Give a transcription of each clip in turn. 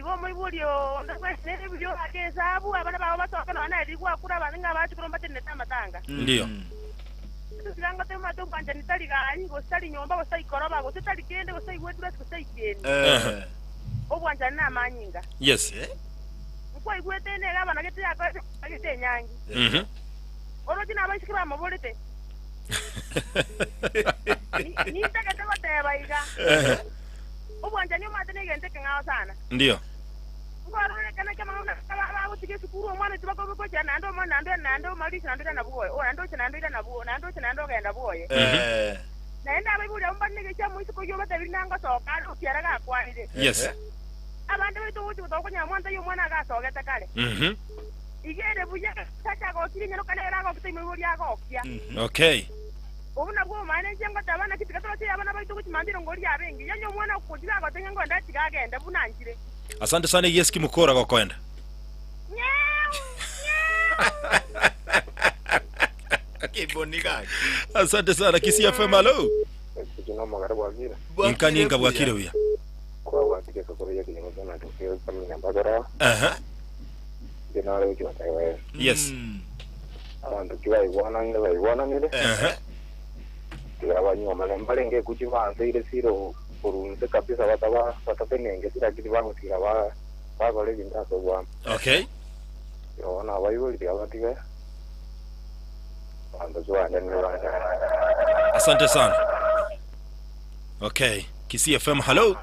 Igo omoibori onde bwensi nere buya oake esabu, abana bao basoke nonya na riria gwakure abanto ng'a abachukuru mbatenenete amatanga. Ndiyo. Tiga ngotebe omanyete obwanchani tari gari, gose tari nyomba, gose tari koroba, gose tari kende, gose tari gwetwesi, gose tari kieni. Ehe. Obwanchani namanyinga. Yes. Nkwaigwete ene egabana gete yakorete gete enyangi. Oroche nabaiseke bamoborete. Ni- Nintagete goteba iga. Ehe. Obwanchani omanyete negento ekeng'ao sana. Ndiyo. Nkorora ekero ki'amang'ana buna aba bagotiga esukuru, omwana oito bakobekwa echela naende omwana naende oirana naende omarisio naende oirana bwoye, o naende ocha naende oirana bwoye, naende ocha naende ogenda bwoye. Naende abaibori abwo mbare negecha moiseke oyio obatebirie nangosoka are okiara gakwanire. Yes. Abande baito gochia gotoka konyora mwana taiyo omwana agasogete kare. Iga ere buya omosacha agokirie nyaroka nere agokete oimoibori agokia. Okay. Obwo nabwo obomaene inche ngoteba, naki tiga toroche abana baito gochia mambia erongo eria yabe engiya, onye omwana ogotiga agoteba ng'a ngoenda tiga agende buna anchire. Asante sana egiesiki mukora gokoenda. Nyeu! Nyeu! Kiboni gaki. Asante sana Kisii FM hello. Ekio nomogare bwakire. Inka ninka bwakire buya. Kwabwatire esokoro y'ekenyoro kia Natuke okamenya mbakera. Aha. Inche nare gochia goteba ere. Yes. Abanto ki baigwananire baigwananire. Aha. Tiga banyuomane mbarenge ekuchi banseire siro korwa inse kabisa bataba batatenengeti lakini bagotiga ba bakora ebinto ase obwamo. Okay. Tiga bono abaibori tiga batige abanto chibanyanire banchane. Asante sana. Okay. Kisii FM hello.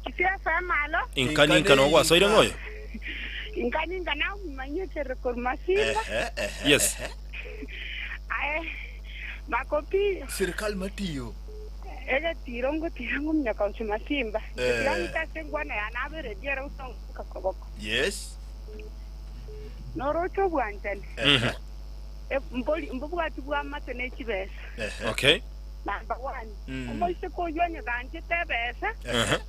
Kisii FM alo. Inka ninka nogwasoire ng'oyo. Inka ninka namumanyete korwa Masimba. Yes. Aye Makopi. Sirkal matiyo. Egetiro ngotira ngominyoka gochia Masimba. Ngetira ng'ite ase enkwana yane abe eredio ere gosongoka koboko. Yes. Noroche obwanchani. Mbori mbobwati bw'amate ne chibesa. Okay. Number one, omoiseke oyio onye ganchete ebesa,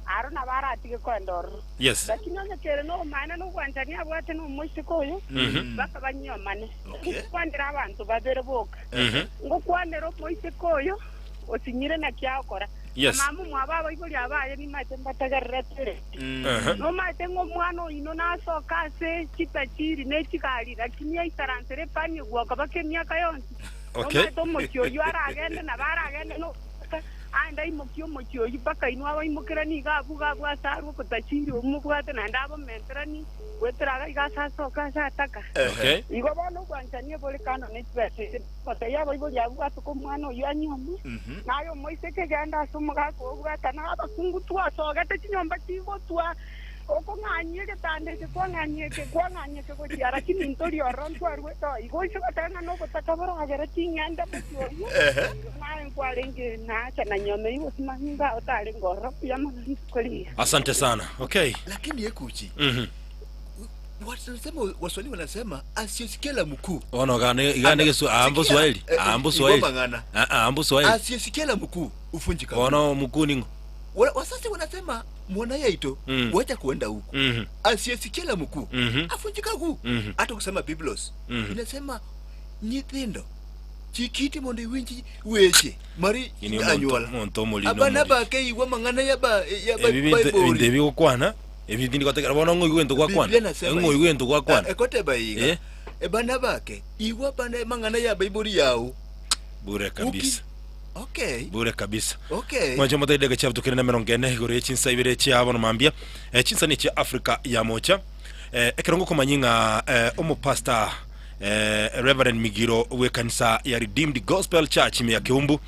aro nabo aratige koenda ororo. Yes. Lakini onye kere nobomaene na obwanchani abwate nomoiseke oyo, mpaka banyiomane. Okay. Ngokwanera abanto babere boka. Ngokwanera omoiseke oyo osinyire naki agokora. Yes. Na mama omwabo abaibori abaye nimaete mbategererete ere. Nomaete ng'a omwana oino nasoke ase chitachiri ne chigari, lakini aisaransere epani egwoka baka emiaka yonsi. Okay. Nomaete omochie oyio aragende, nabo aragende nogotoka, aende aimokie omochie oyio mpaka inwe abaimokeranie iga abwo iga abwo ase arwe okotachiri omobwate naende abomenteranie goetera iga iga ase asoke ase ataka. Okay. Igo bono obwanchani bore kando ne chibesa echi, gotebia abaibori abwo bwatoka omwana oyio anyuomwe, na aye omoiseke genda ase omogaka oo bwatana abakungu twasogete chinyomba chigotwa okong'anyia egetanda eke kwang'anyia eke kwang'anyia eke gochia lakini ntori ororo ntwaruete oo. Igo oise goteba ng'a nobotaka boragere ching'ende mochie oyio, naye nkwarenge nacha na nyoma eyio gose manyinga ao tarenge ororo buya mono rituko riria. Asante sana. Okay. Lakini ekuchi Wanasema Waswahili wanasema asiyesikia la mkuu. Bono gane igane gesu ambo Sikia, Swahili. Ambo igwa Swahili. mang'ana. Ah ah ambo Swahili. Asiyesikia la mkuu hufunjika. Bono mkuu ning'o? Wasasi wanasema mwana yaito wacha kuenda huku. Asiyesikia la mkuu afunjika guu. Hata kusema Biblos inasema nyithindo chikiti mondo iwinj weche mari Ini omonto anyuola omonto omorino abana omoriri. bake igwa amang'ana yaba yaba Ebi binto ebinto Bible. ebi gokwana ebi tindi gotegera bono ng'oigwe egento gwakwana Biblia nasema ng'oigwe egento gwakwana ekoteba iga Eh? ebana bake igwa bana amang'ana ya Bible yao bure kabisa okay bure kabisa okay mwanche motaide gacha tukire na merongo ene igoro ye chinsa ibere chia bono mambia eh, chinsa ni chia Africa ya mocha eh, ekero ngokomanyi ng'a eh, omopastor eh, Reverend Migiro bw'ekanisa ya Redeemed Gospel Church ime ya Keumbu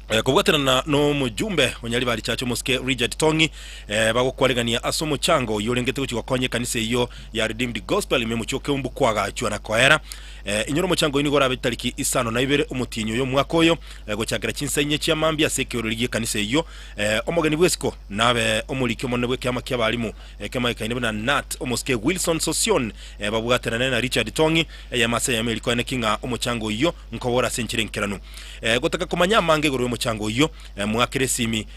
Eh, kobwaterana nomojumbe o Nyaribari Church omosike Richard Tong'i eh, bagokwaregania ase omochango oyio orengete gochia gokonya ekanisa eyio ya Redeemed Gospel ime omochie o Keumbu kwagachwa na koera. Eh, inyora omochango oyio nigo orabe tariki isano na ibere omotienyi oyo omwaka oyo eh, gochakera chinsa inye chia mambia ase ekeoreri gi'ekanisa eyio. Eh, omogeni bw'esiko nabe omoriki omonene bw'ekeama ki'abalimu ekemaikaine buna Nat omosike Wilson Sosion eh, babwaterane na Richard Tong'i eyemo ase eyemo eri koeneki ng'a omochango oyio nkobora ase enchera enkeranu. Gotaka komanya amange igoro y'omochie. omochango oyio, mwakere esimi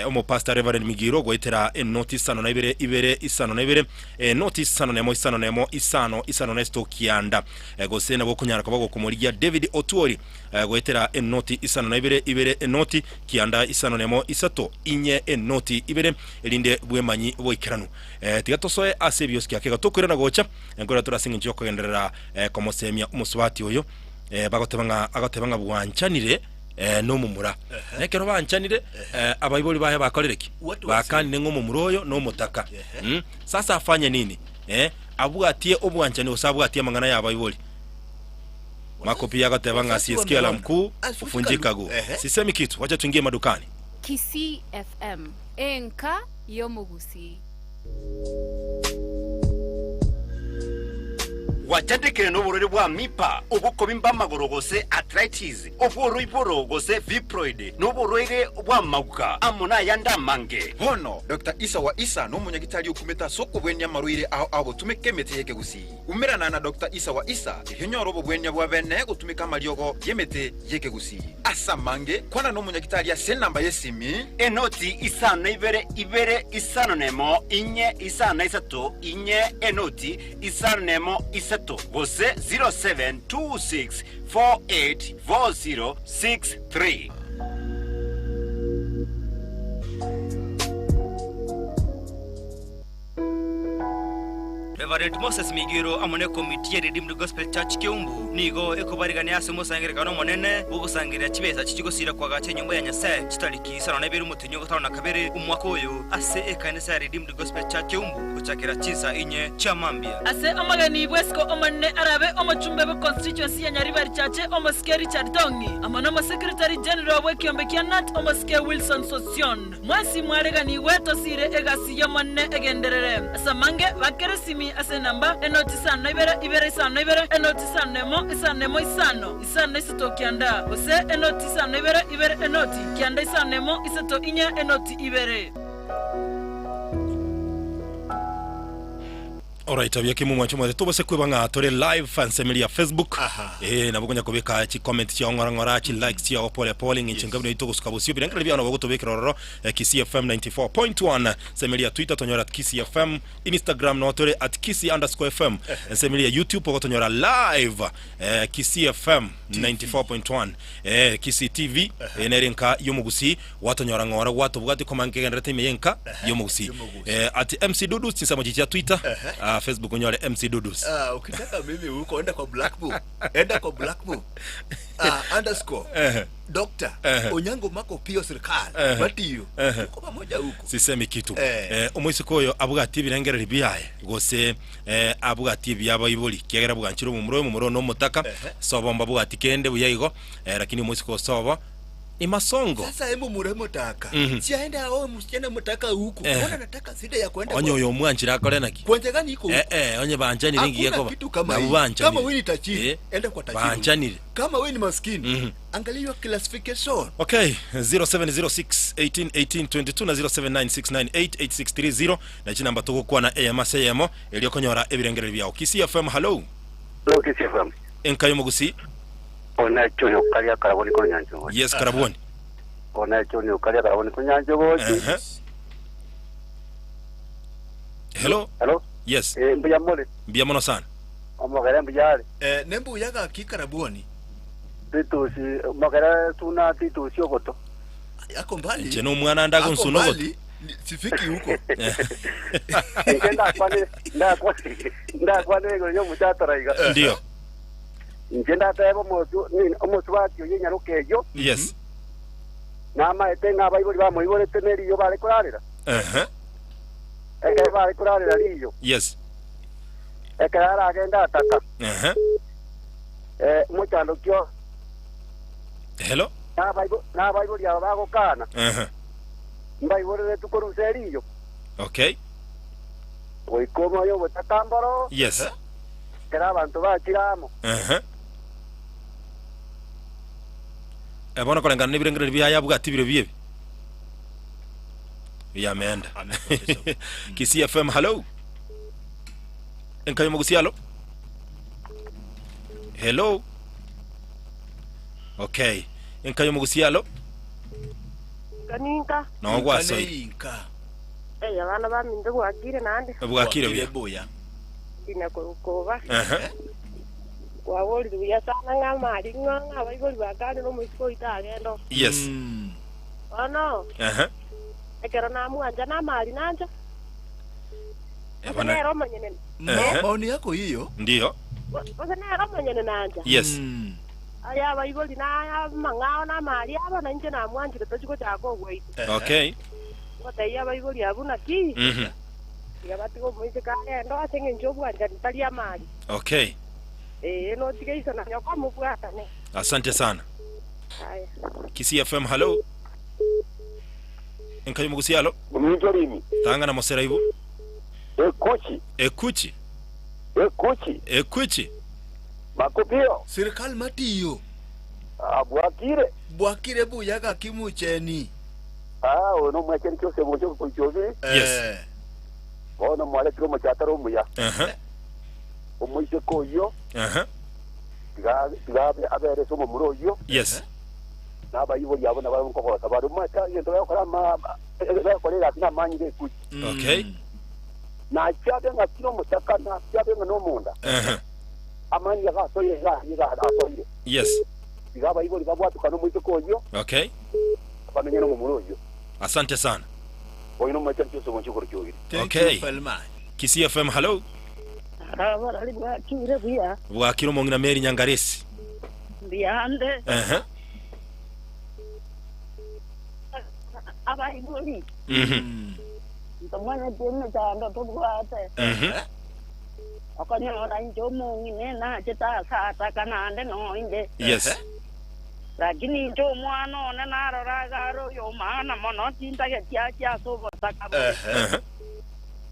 Omopastor Reverend Migiro goetera enoti isano na ibere ibere isano na ibere enoti isano nemo isano nemo isano isano na isito kianda gose nabo okonyara koba gokomorigia David Otuori goetera enoti isano na ibere ibere enoti kianda isano nemo isato inye enoti ibere erinde bwemanyi boikeranu. Tiga tosoe ase ebiosi kiake iga tokoirana gocha nkorera tore ase engencho yokogenderera komosemia omosubati oyo bagoteba ng'a agoteba ng'a bwanchanire nomomura. Na ekero banchanire abaibori baye bakorire ki? What was Bakanire ng'a omomura oyo nomotaka. Sasa afanye nini? Abwatie obwanchani gose abwatie amang'ana y'abaibori? Makopi agoteba ng'a Wazazi asiyesikia la wameona. mkuu Asifutika hufunjika lu. guu. Ehe. Sisemi kitu, wacha tuingie madukani. Kisii FM, enka y'omogusii. Gwachandekire noborwaire bwa mipa, obokobimba amagoro gose arthritis, obw'oroiboro gose fibroid, na oborwaire bw'amauga, amo nayande amange. Bono Doctor Isa wa Isa nomonyagitari okumete ase okobwenia amarwaire ao agotumeka emete y'ekegusii. Umerana na Doctor Isa wa Isa erio onyore obobwenia bwa bene gotumeka amariogo y'emete y'ekegusii. Ase amange, kwana nomonyagitari ase enamba y'esimi. Enoti isano na ibere ibere isano nemo inye isano na isato inye enoti isano nemo isato gose 0726484063. Reverend Moses Migiro amo nekomiti ya Redeemed Gospel Church Keumbu nigo ekobarigania ase omosangererekano omonene bw'ogosangereria chibesa chichigosira koagacha enyomba ya Nyasae chitariki isano na ibere omotienyi o gatano na kabere omwaka oyo ase ekanisa ya Redeemed Gospel Church Keumbu gochakera chinsa inye chia mambia. Ase omogeni bw'esiko Omonene arabe omochumbe bwe constituency ya Nyaribari Chache omosike Richard Tong'i amo n'omosekretary general bw'ekiombe kia Nat omosike Wilson Sosion. Mwensi mwareganigwe tosiire egasi y'Omonene egenderere. Ase amange bakere esimi ase enamba, enoti isano na ibere, ibere isano na ibere, enoti isano na emo, isano na emo isano, isano na isato kianda, gose enoti isano na ibere, ibere enoti, kianda isano na emo, isato inye, enoti ibere. Alright, abuya kimo mwancho mwate tobase kweba ng'a tore live ansemeri ya Facebook. Aha. Eh, nabo konya kobeka chi comment chiao ng'ora ng'ora, chi likes chiao pole pole ng'inche nkabuna itogosuka bosio birengererio biao nabo gotobekera ororo eh, Kisii FM 94.1 nsemeri ya Twitter tonyora at Kisii FM, Instagram nabo tore at Kisii underscore FM, nsemeri ya YouTube ogotonyora live eh, Kisii FM 94.1 eh, Kisii TV eh, nere nka y'omogusii Gwatonyora ng'ora gwatobwati koma nkegenderete ime y'enka y'omogusii. Y'omogusii. Eh, at MC Dudus chinsemo chichi chia Twitter, ah, Facebook onyore MC Dudus. Ah, ukitaka mimi huko enda kwa black book enda kwa black book ah, underscore Ehe. doctor Ehe. onyango mako pio serikali Ehe. matiyo Ehe. tuko pamoja huko Sisemi kitu. Eh. Eh, omoiseke oyo abwati ebirengererio biaye gose eh, abwati ebiabaibori kiagera bwanchire omomura oyo omomura oyo nomotaka Ehe. sobo mbabwati kende buya igo eh, lakini omoiseke osobo Ni masongo. Sasa hebu mure mutaka. Mhm. Si aende aoe msichana mutaka huko. Eh. Mbona nataka sida ya kuenda Onye kwa- oyo omwanchire akore naki? Kwa njia gani iko huko? Eh, eh, onye banchanire ngiye Hakuna koba. kitu kama Nabo hii. banchanire. Kama wewe ni tajiri, Eh, enda kwa tajiri. Banchanire. Kama wewe ni maskini, Mhm. angalia hiyo classification. Okay, 0706 18 18 22 na 0796988630 na chinamba togokwana eyemo ase eyemo erio konyora ebirengererio biao. Kisii FM, hello. Hello, Kisii FM. Enka y'omogusii. Ona choni okaria karaboni konyanchogochi. Yes, karaboni. Ona choni okaria karaboni konyanchogochi. Ehe. Hello. Hello. Yes. Eh, mbuya more. Mbuya mono sana. Omogere mbuya are. Eh, nembuya gaki karaboni. Titusi omogere tuna titusi ogoto. Ako mbali. Inche nomwana ndago Ako nsuna ogoto. mbali. Ni- Sifiki huko. Inche ndakwanire ndakwanire ndakwanire igoro y'omochatora iga. Ndio. Inche ndatebe omosu nini omosubati oyio enyaroka eyio, Yes. namaete ng'a abaibori bamoiborete neriyo bare korarera, Ehe. ekero bare korarera riyo, Yes. ekero aragende ataka, Ehe. eh, omochando ki o Hello. nabaibo nabaibori aba bagokana, Ehe. mbaiboreretwe korusia eriyo, Okay. goika omoyo obotaka mboro, Yes. Ekero abanto bachire amo. Ehe. Eh, bono koreng'ana nebirengererio biaye abwate ebiro biebi biameenda Kisii FM hello enkayo mogusi halo hello okay enkayo mogusi halo. Kaninka. Noo gwasoire. Inka. Eye abana baminto bwakire naende. Bwakire buya. buya. Ndina korukoba. Ehe. Kwaborire buya sana ng'a amari ng'a ng'a abaibori bakanire omoiseke oito agende oo. Yes. Bono Ehe. ekero namwancha namari nancha. Eh, Gose bono- nere omonyene. Ehe. Maoni yako hiyo. Ndiyo. Gose nere omonyene nancha. Yes. Aye abaibori na amang'ao na amari abo, na inche namwanchire tochie gochaka ogwaito. Okay. Ngotebia abaibori abwo naki, Mhm. tiga batige omoiseke agende ase engencho y'obwanchani tari amari. Okay. Ee, notige iso na nyoko mobwatane. Asante sana. Aya. Kisii FM, hello. Enkayo mugusi halo. Ominto rimi. Tanga na mosera ibu. Ekuchi. Ekuchi. Ekuchi. Ekuchi. Makopio. Sirikal matiyo. Ah, bwakire. Bwakire buya gaki mucheni. Ah, oyo nomwecheri chose bocho koichobiri. Yes. Bono mwaretire omochatara omuya. Aha. Omoiseke oyio Aha. tiga tiga abe abere ase omomura oyio. Yes. Na abaibori abo nabo nkogosa bare omwete egento bagokora ama bagokora egasi namanyire ekuchi. Okay. Nachiabe ng'a kira omotaka nachiabe ng'a nomonda. Aha. Amani iga asoire iga iga asoire. Yes. Iga abaibori babwatukane omoiseke oyio. Okay. Bamenye nomomura oyio. Asante sana. Oyo nomoetanchi ase omonche igoro kiogire. Okay. Kisii FM, hello. Abarari bwakire buya. Bwakire omong'ina Mary Nyangaresi. Mbuyande. Ehe. Abaibori. Mhm. Ntomanyeti emechando tobwate. Mhm. Okonyora inche omong'ina nachete ase ataka naende noinde. Yes. Lakini inche omwana one narora iga are oyomaana mono, tintageti achie ase obotaka bore. Ehe.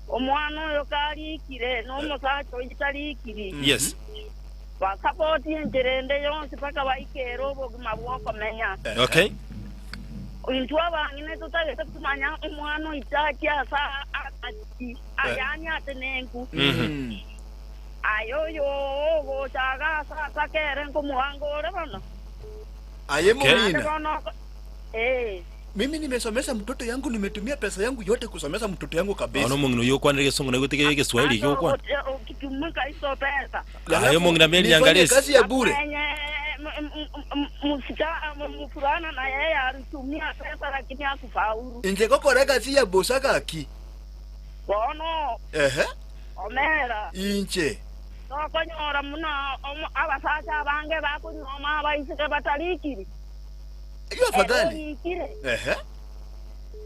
Omwana oyo karikire, na omosacha oyio tarikiri. Yes. Basapotie enchera ende yonsi mpaka baikere obogima bw'okomenya. Okay. Intwe abang'ina totagete komanya omwana oito achie ase agati, yaani ase nenku. Aye oyo ogocha iga ase asake ere nkomoanga ore bono. Aye Naende mong'ina. bono oko- ee. Mimi nimesomesha mtoto yangu, nimetumia pesa yangu yote kusomesha mtoto yangu kabisa. Bono omong'ina oyio okwanire egesongo naigwe tiga egeswahili Ase gegokwana. ogote- okitumika iso pesa. Aye omong'ina Mary Nyangaresi. kazi ya bure. Mwenye msichana mfulana na yeye alitumia pesa lakini hakufaulu. Inche gokora egasi ya bosa gaki. Bono Ehe. omera Inche. tokonyora muna abasacha abange bakonyuoma abaiseke batarikiri. Eyio afadhali. Ere orikire. Ehe.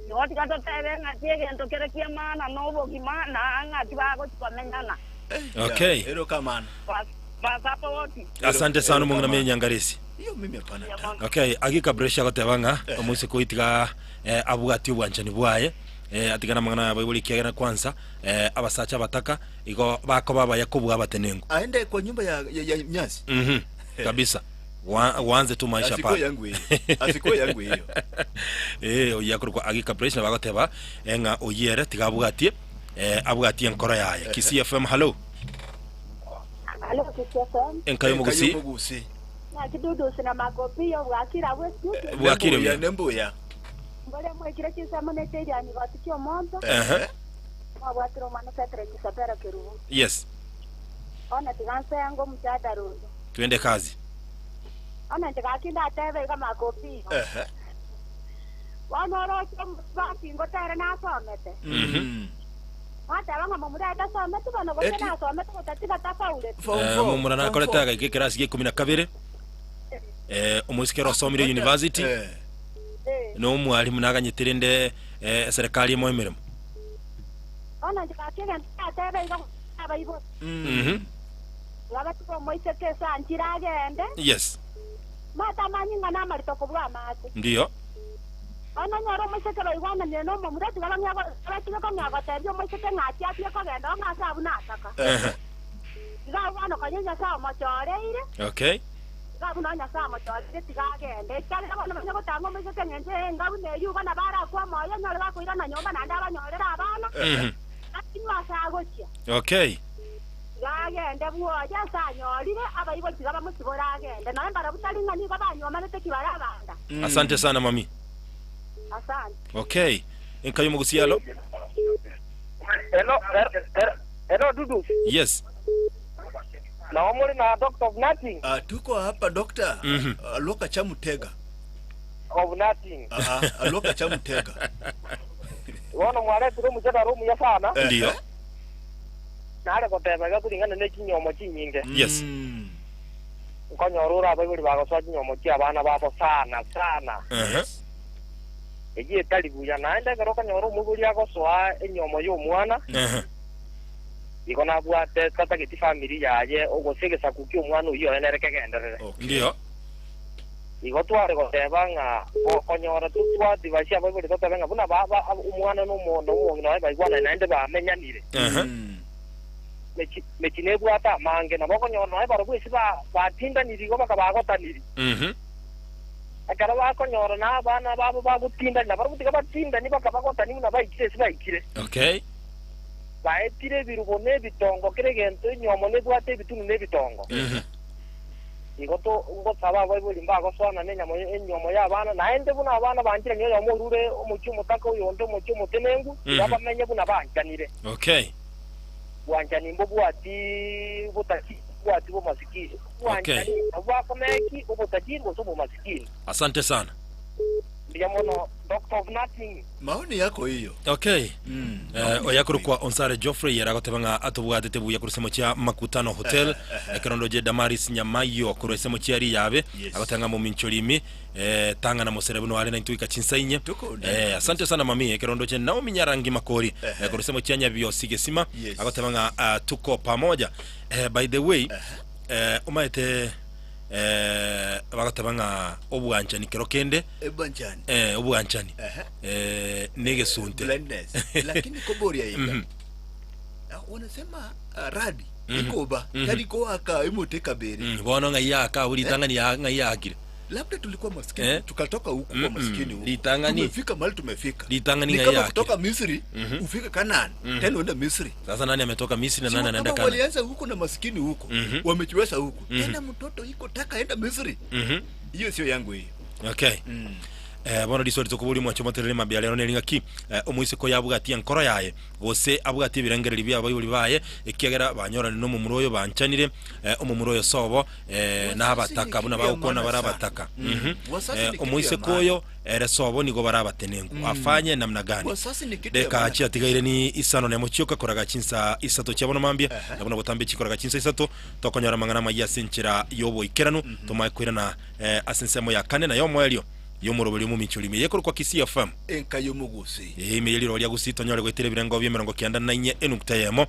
Igo tiga totebe ng'aki egento kere ki'emaana na obogima, na ng'aki bagochia komenyana. Okay. Erokamano. Basapoti. Asante sana omong'ina Mary Nyangaresi. Iyo mimi hapana. Okay, agika bresha agoteba ng'a omoiseke oyo tiga eh, abwatie obwanchani bwaye eh, atigane amang'ana aya abaibori ekiagera kwansa eh, abasacha abataka igo bakoba abaya kobua abatenenku. Aende kwa nyumba ya, ya, ya nyasi. Mhm. Kabisa. Wa- Waanze tu maisha Asikuwe pale. yangu hiyo. Asikuwe yangu hiyo. Eh, oyio akorokwa Agika Bresha nabo agoteba eh, ng'a oyio ere tiga abwatie eh, abwatie enkoro yaye. Kisii FM, hello. Alo, Kisii FM. Enka y'omogusi. Enka Naki Dudusi na Makopiyo bwakire abwo estudio. Bwakire buya. Nembuya. Mbore mwekire chinsemo ne chiairiani goti chi'omonto. Ehe. Mwabwatire omwana Cedric Isabella Kerubo. Yes. Bono tiga nsenga omojadara oyo. Twende kazi. Bono inche gaki ndatebe iga Makopiyo. Ehe. Bono oroche omosubati ngotere nasomete. Mwateba ng'a momura tasometi bono gose Eti. nasomete gotatiga tafauleti. Eh, momura nakorete agaika ekerasi gia ikomi na kabere eh, omoiseke ere osomire university na omwalimu naganyete rende eh, eserekari emoe emeremo Bono inche gaki egento natebe iga abaibori. Mhm. Iga batiga omoiseke ase anchire agende. Yes. Matamanyi ng'a namarito kobua amache. Ndiyo. Bono onyore omoiseke baigwananire nomomura, tiga bang'ea batige kong'ea gotebia omoiseke ng'a achie atige kogenda oo ng'a ase abwo nataka. Ehe. Iga abwo bono konya Nyasae omochoreire, Okay. iga abwo nao Nyasae amochoreire tiga agende. Ekiagera bono banya gotanga omoiseke ng'encho enga buna eyio, igo nabo arakwe omoyo, onyore gakoirana nyomba naende abanyorere abana, atinwe ase agochia. Okay. Tiga agende bwoye ase anyorire, abaibori tiga bamosibore agende. Nonya mbarabwo tari ng'a nigo banyuomanete ki bare abanda. Asante sana mami. Asante. Okay. Enka y'omogusi alo. Hello, hello Dudu. Yes. Na omuri na Doctor of Nothing. Ah, tuko hapa doctor. Aloka cha mutega. Of nothing. Ah, ah, aloka cha mutega. Bono mwaretire omochadara omuya sana. Ndiyo. Nare goteba iga kuringana ne chinyomo chinyinge. Yes. Nkonyora ore abaibori bagosoa chinyomo chia abana babo sana sana. Eyio etari buya naende ekero okonyora omoibori agosoa enyomo y'omwana igo nabwate tatageti family yaye gose egesaku ki'omwana oyio oye nere kegenderere. Ndiyo. Igo tware goteba ng'a gokonyora totwadvise abaibori totebe ng'a buna ba ba omwana na omo na omong'ina oye baigwanane naende bamenyanire. Mechi mechi nebwate amange, nabo okonyora nonya barobwo ase ba batindaniri igo baka bagotaniri. Ekero bakonyora na abana babo bagotindani, nabarobwo tiga batindani baka bagotani buna baikire ase baikire. Okay. Baetire ebirubo na ebitongo, kera egento enyomo nebwate ebitunu na ebitongo. Igo to ngosaba abaibori mbagosoana nenyamo enyomo y'abana, naende buna abana banchiranie oyomo orure omochie omotaka oyonde omochie omotenenku, tiga bamenye buna banchanire. Okay. Bwanchani mbobwati botajiri, mbobwati bomasikini. Bwanchani nabwo bakomeki obotajiri gose obomasikini. Asante sana. Mbuya mono Doctor of Nothing. Maoni yako hiyo. Okay. Eh, oyo akorokwa Onsare Geoffrey ere agoteba ng'a atobwatete buya korwa esemo chia Makutano Hotel ekerondo je Damaris Nyamayo korwa esemo chia Riyabe Yes. agoteba ng'a mominchori imi eh, tang'ana mosere buna are naintwe goika chinsa inye eh, asante sana mami ekerondo che Naomi Nyarangi Makori eh, korwa esemo chia Nyabiosi Gesima Yes. agoteba ng'a ah, tuko pamoja eh, by the way eh, omaete eh, bagoteba ng'a obwanchani kero kende Ebwanchani. eh, obwanchani Ehe. eh, negesunte Blindness. Lakini koboria iga. Ah, Wanasema ah, radi ikoba tari koaka emote kabere. Bono ng'ai yaka abwo ritang'ani ya- ng'ai yakire Labda tulikuwa maskini tukatoka huku kwa maskini huku. Ritang'ani. Tumefika mahali tumefika. Ritang'ani Ni ng'ai kama yakire. kutoka Misri ufike Canaan tena uende Misri. Sasa nani ametoka Misri na Si nani anaenda kama Canaan? walianza huko na maskini huko wamejiweza huko tena mtoto iko taka enda Misri. Hiyo sio yangu hiyo. Okay. Eh, bono risori tokobori mwancho moterere mambia rero neri ng'aki eh, omoiseko yabwatia enkoro yaye gose abwatie ebirengererio bia abaibori baye ekiagera banyorane na omomura oyo banchanire eh, omomura oyo sobo eh, na abataka buna bagokwana bare abataka Wasasi Eh, ni kitu ya omoiseko maana. oyo ere sobo nigo bare abatenenku afanye namna gani Wasasi ni kitu ya deka maana. chiatigaire ni isano nemo chioka koraga chinsa isato chia bono mambia nabo botambe chikoraga chinsa isato tokonyora mang'ana maya ase enchera yoboikeranu tomae koirana eh, ase ensemo ya kane nayo omoerio yomoroberi omominchori ime yekorokwa Kisii FM Enka yomogusi. ime yeriro ria gusii tonyore goetera ebirengo bia emerongo kianda na inye enukta eyemo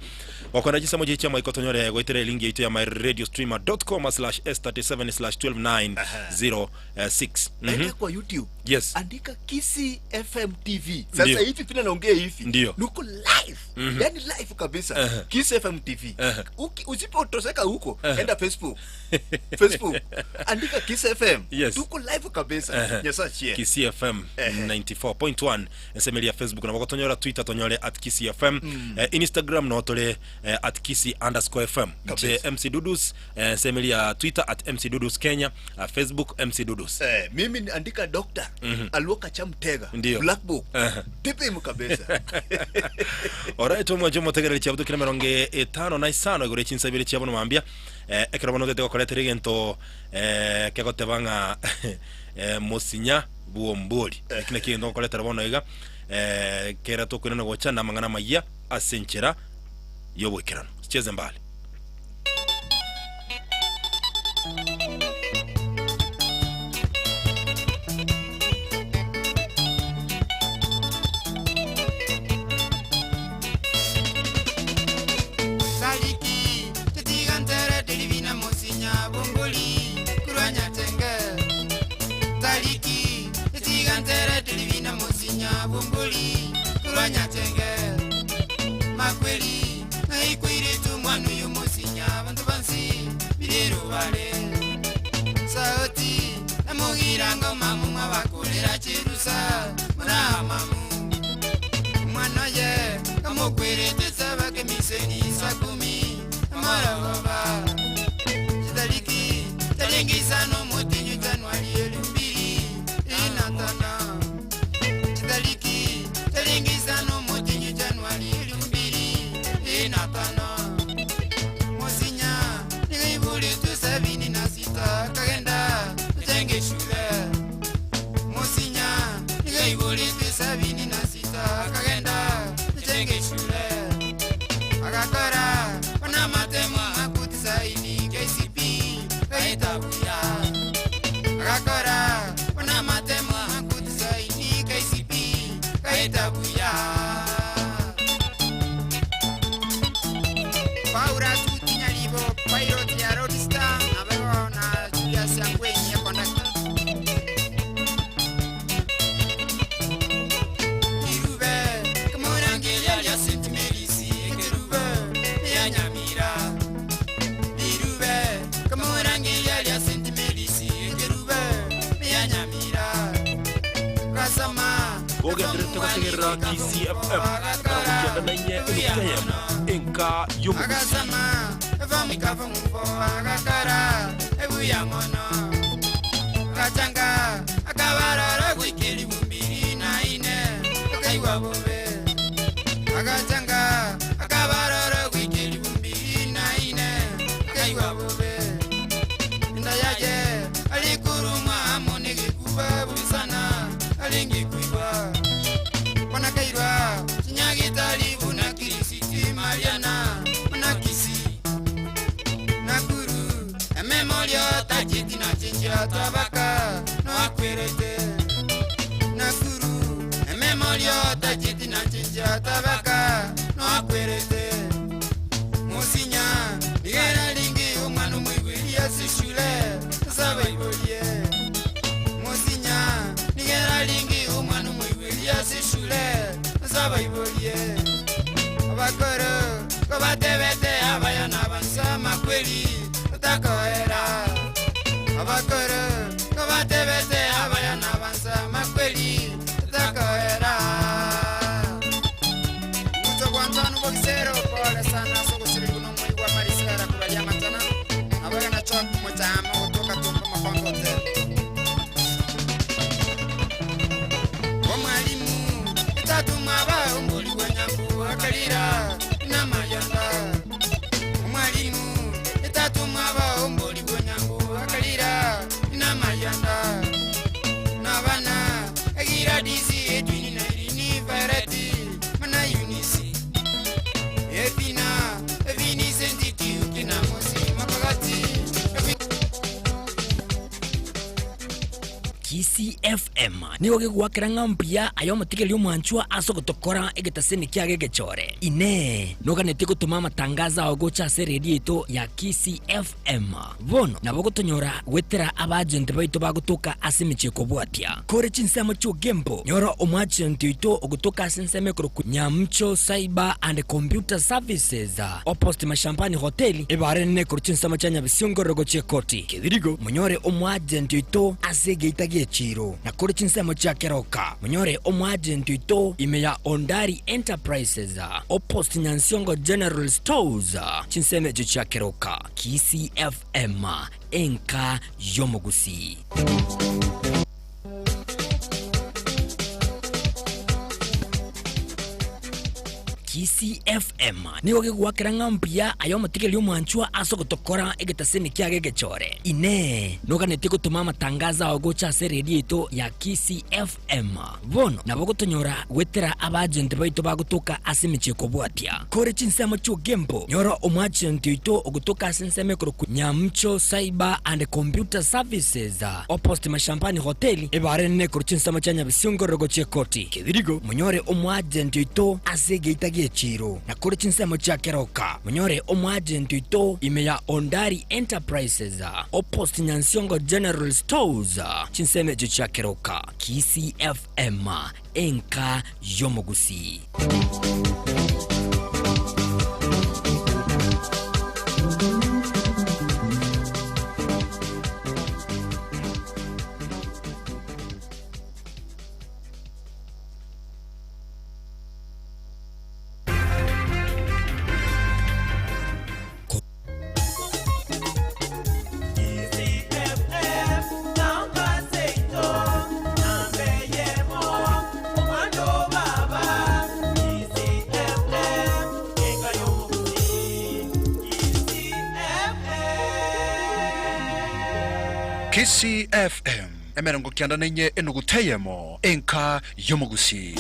gokwenda chinsemo chiria chia maiko tonyore goetera elinki yaito ya myradiostreamer.com slash s37 slash 12906 Enda kwa YouTube. Yes. Andika Kisii FM TV. Sasa Ndio. hivi vile naongea hivi. Ndio. Nuko live. Yaani live kabisa. Kisii FM TV. Uki, usipotoseka huko, enda Facebook. Facebook. Andika Kisii FM. Yes. Tuko live kabisa. Nyasaye achie. Kisii FM 94.1 ensemeri ya Facebook nabo gotonyora Twitter tonyore at Kisii FM eh, Instagram no tore eh, at Kisii underscore FM nche MC Dudus eh, ensemeri ya Twitter at MC Dudus Kenya eh, Facebook MC Dudus Eh, mimi ni andika Doctor Aluoka Chamtega. Ndio. Black Book. Tipimu kabisa. Alright omwancho omotegereri chiabuto kire emerongo etano na isano igoro echinsa ibere chiabo nomambia eh, ekero bono otete gokoretera egento eh, kegoteba ng'a eh, mosinya bwombori eki naki egento ngokoretera bono iga eh, kera tokoirana gocha na amang'ana amayia ase enchera yoboikeranu sicheze mbali. Saliki tetigantere delivina musinya bomboli kurwanya tenge Saliki tetigantere delivina musinya bomboli kurwanya tenge Makweli naikwire tu mwanu yu musinya bantu bansi birero bale Sauti namugira ngoma mumwa bakulira chirusa muramamu mwana ye kamukwerete sabake miseni sakumi amaragoba chitariki talengisano mutinyu januari 2005. 25. Musinya niga 76 akagenda kujenga shule. Musinya niga 76 akagenda kujenga shule. Agakora ona matemo akutisaini KCP kaitabuya. Agakora ona matemo akutisaini KCP kaitabuya. Paura Tuti Nyaribo, pilot ya Roadstar, na na Julius Angwenyi ya conductor. Kirube, Kamurangeria lya St. Mary's, Kirube, ya Nyamira. Kirube, Kamurangeria lya St. Mary's, Kirube, ya Nyamira. Kasama, Gogenderete gotegerera TCFM 94 enukta yemo enka y'omugusi. Akasama evamikavumuvo akakara ebuya mono akachanga akabarara gwikeli 2004 akaiwa bobe akachanga akabarara gwikeli 2004 akaiwa bobe inda yaye alikurumwa amo negekuba bubisana alingekuiba bonakairwa chinyagitari buna kirisiti mariana munakisi nakuru ememorio tachiti na chinjira twabaka noakwerete nakuru ememorio tachiti na chinjira twabaka noakwerete musinya nigera lingi omwana omwigweri asishule asabaiborie musinya nigera lingi omwana omwigweri asishule asabaiborie abakoro kobatebete abayana bansama kweli utakoera abakoro kobatebete abayana bansama kweli utakoera muto bwanjanu bogisero pole sana sogosiri kuno mwigwa marisera kubalia matana abaga na chok mutama kutoka tumbo makongo hotel omwalimu etatumwa umbuli wenyangu akalira namayanda omwalimu etatumwa umbuli wenyangu akalira namayanda nabana egiradisi etwini na irini vereti mana yunisi efina evinisentiti ukinamosi makagati. TCFM nigo gigwakera ng'ambia ayo omotigeria omwanchwa ase ogotokora egetaseni kiage egechore ine noganetie gotuma amatangazo ao gocha ase eredio ito ya KCFM bono nabo gotonyora gwetera abagenti baito bagotoka ase emechie kobwatia kore chinsemo chiogembo nyora omwagenti oito ogotoka ase ensemo ekoroku Nyamcho Cyber and Computer Services opposite Mashambani Hotel ebare nene koro chinsemo chia Nyabisiongo gochia ekoti kethirigo munyore omwagenti oito ase egeita gia echiro na kore chinsemo chia keroka munyore omwagenti oito ime ya Ondari Enterprises opposite Nyansiongo General Stores chinsemo echo chia keroka. KCFM enka yomogusi. TCFM nigo gigwakera ng'ambia ayo omotigeria omwanchwa ase ogotokora egetaseni kiage egechore ine noganetie gotuma amatangazo ao gocha ase eredio ito ya KCFM bono nabo gotonyora gwetera abagenti baito bagotoka ase emechie kobwatia kore chinsemo chiogembo nyora omwagenti oito ogotoka ase ensemo ekoroku Nyamcho Cyber and Computer Services opposite Mashambani Hotel ebare nene koro chinsemo chia Nyabisiongo gochia ekoti kethirigo munyore omwagenti oito ase egeita gia echiro na kore chinsemo chia keroka munyore omwagenti oito ime ya Ondari Enterprises opposite Nyansiongo General Stores chinsemo echo chia keroka. KCFM enka yomogusi. Kisii FM, 94 enuguta eyemo, enka y'omogusii.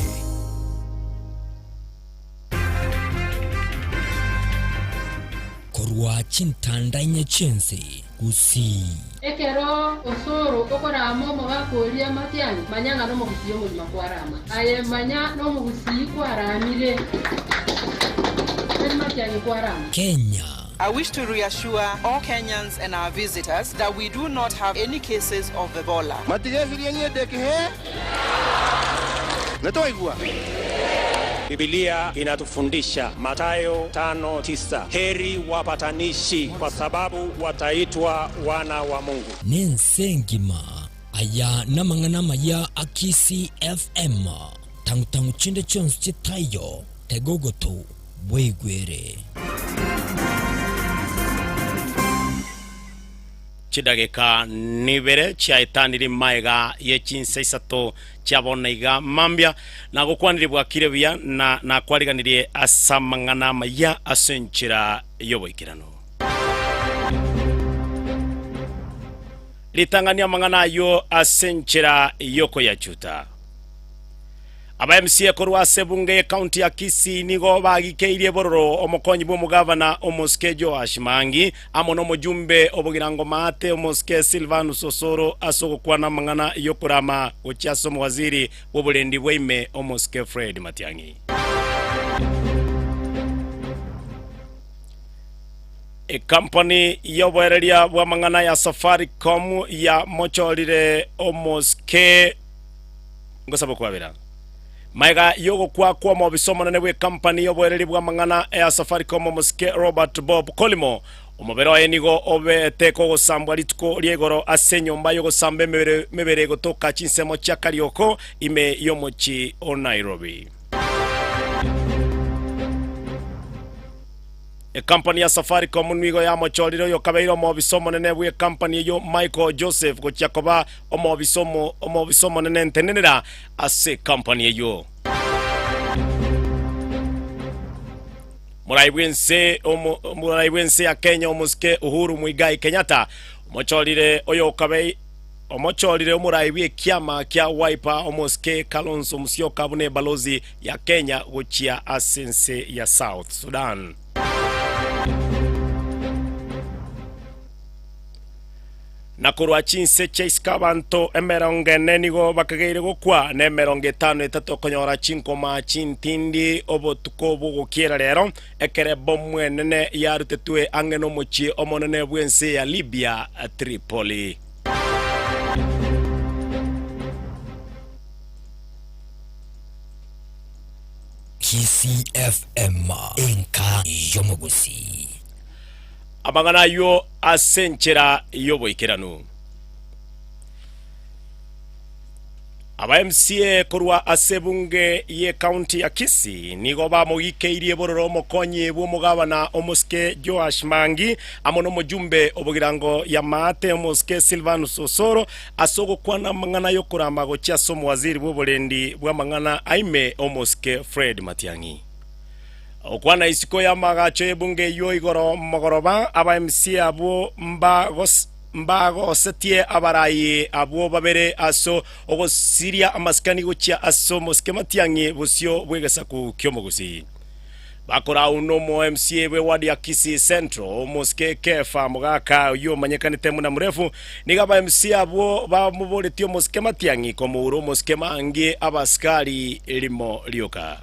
Korwa chintanda inye chi'ense, Gusii. Ekero osoro okorama omogaka oria matiang'i, manya ng'a nomogusii omogima kwarama. Aye manya nomogusii kwaramire, tari matiang'i kwarama. Kenya. I wish to reassure all Kenyans and our visitors that we do not have any cases of Ebola. Matigesiria ng'ende ekehe, Netwaigua? Biblia inatufundisha Mathayo 5:9, heri wapatanishi kwa sababu wataitwa wana wa Mungu. Nense engima. Aya namang'ana amaya a Kisii FM. Tang'u tang'u chinde chionsi chitaiyo, tega ogoto bweigwere. Chidageka nibere chiaetanire maega ye chinsa isato chia bono iga mambia, nagokwanirie bwakire buya, na nakwariganirie ase amang'ana amaya ase enchera y'oboikeranu. Ritang'ani amang'ana ayio ase enchera y'okoyachuta. Aba MCA korwa ase ebunge y'ecounty ya Kisii nigo bagikeirie bororo omokonyi bw'omogavana omosike Joash Maangi amo nomojumbe obogirango maate omosike Silvanus Osoro ase ogokwana amang'ana y'okorama gochia ase omowaziri bw'oborendi bwa ime omosike Fred Matiang'i. Ekampani y'oboereria bw'amang'ana ya Safaricom yamochorire omosike Ngosaba okwabera. Magega y'ogokwa kw'omobisa omonene bw'ekampani y'oboereri bw'amang'ana ya Safaricom omosike Robert Bob Kolimo, omobere oye nigo obete kogosambwa rituko ria igoro ase enyomba y'ogosamba emebere mebere gotoka chinsemo chia Karioko ime y'omochie o Nairobi. Ekampani ya Safaricom nigo yamochorire oyokabeire omobisa omonene bw'ekampani eyio Michael Joseph gochia koba omobisa omo omobisa omonene ntenenera ase ekampani eyio. Morai bw'ense omo omorai bw'ense ya Kenya omosike Uhuru Muigai Kenyatta omochorire oyokabei omochorire omorai bw'ekiama kia Wiper omosike Kalonzo Musyoka buna ebalozi ya Kenya gochia ase ense ya South Sudan. Na korwa chinse chia isiko abanto emerongo ene nigo bakageire gokwa, na emerongo etano etato konyora chinkoma chintindi obotuko bw'ogokiera rero, ekero ebomu enene yarutetwe ang'e nomochie omonene bw'ense ya Libya, Tripoli. Kisii FM, enka y'omogusii. Amang'ana ayio ase enchera y'oboikeranu. Aba MCA korwa ase ebunge y'ecounty ya Kisii nigo bamogikeirie bororo omokonyi bw'omogabana omosike Joash Mangi amo nomojumbe obogirango ya Maate omosike Silvanus Osoro ase ogokwana amang'ana y'okorama gochia ase omowaziri bw'oborendi bw'amang'ana aime omosike Fred Matiang'i. Okwana isiko y'amaagacho y'ebunge eyio igoro mogoroba, aba MCA abwo mbagosetie abarai abwo babere ase ogosiria amasikani gochia ase omosike Matiang'i bosio bw'egesaku ki'omogusii. Bakorau nomo MCA bw'eward ya Kisii Central, omosike Kefa Mogaka oyio omanyekanete buna Mrefu, nigo aba MCA abwo bamoboretie omosike Matiang'i komoura omosike Maangi abasikari rimo rioka.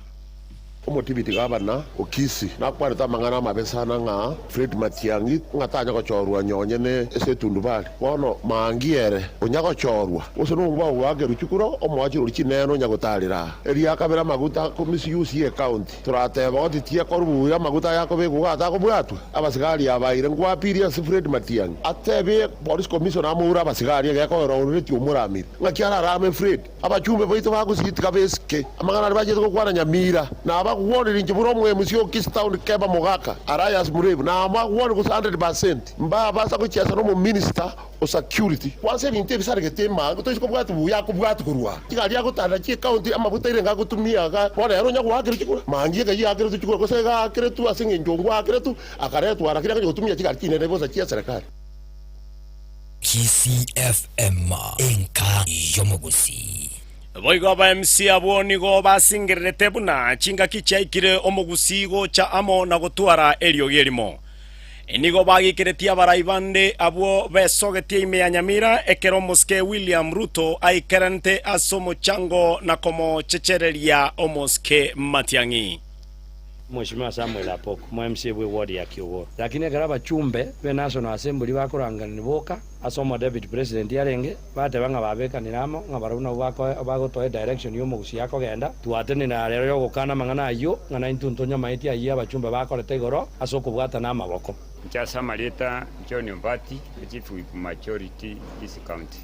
Omotibiti gavana o Kisii nakwanete amang'ana amabe sana ng'a Fred Matiang'i ng'a tanya gochorwa nyonye ne ase etundubari. Bono maangi ere onya gochorwa gose nongwa ogoakerwa chikura omoachire oria chinene onya gotarera aa. Eria kabere amaguta akomisiusi ye county torateba oti tiekorwa buya amaguta aya akobekwa iga atakobwatwa. Abasigari abaire ngwapirie ase Fred Matiang'i atebie police commissioner amoure abasigari egekogera ororeti omoramire. Ng'aki ararame Fred? Abachumbe baito bagosiitika besike amang'ana aria bachete gokwana Nyamira, na abagwonire inche buna omwemusi o Kisii Town Keba Mogaka, Arias Murebu, na abagwonire gose 100% mbabasa gochiesa nomominista o security. Kwansa ebinto ebisaregete emango toise kobwati buya akobwati korwa aa. Chigari agotarera chiecounty amabuta aire ngagotumia iga bono ere onya goakerwa chikura mangi ekeyi yaakeretwe chikura gose egaakeretwe ase eng'encho ngwakeretwe akaretwa lakini agocha gotumia chigari chinene bosa chia serikali. Kisii FM, enka y'omogusii. Boigo aba MC abwo nigo basingererete buna chingaki chiaikire omogusii gocha amo na gotwara eriogi erimo. Nigo bagikeretie abarai bande abwo besogetie ime ya Nyamira ekero omosike William Ruto aikeranete ase omochango na komochechereria omosike Matiang'i. Mweshimiwa Samuel Apoko, mo MCA bwe ward ya Kiogoro. Lakini ekero abachumbe be National Assembly bakorangerania boka ase omo deputy president arenge, bateba ng'a babekanire amo ng'a barabwo nabwo bagotoa edirection y'omogusia akogenda. Twatenena rero yogokana amang'ana ayio ng'a naintwe ntonyamaeti ayio abachumbe bakorete igoro ase okobwatana amaboko. Inche ase amarieta John Ombati, Chief Whip Majority, Kisii County.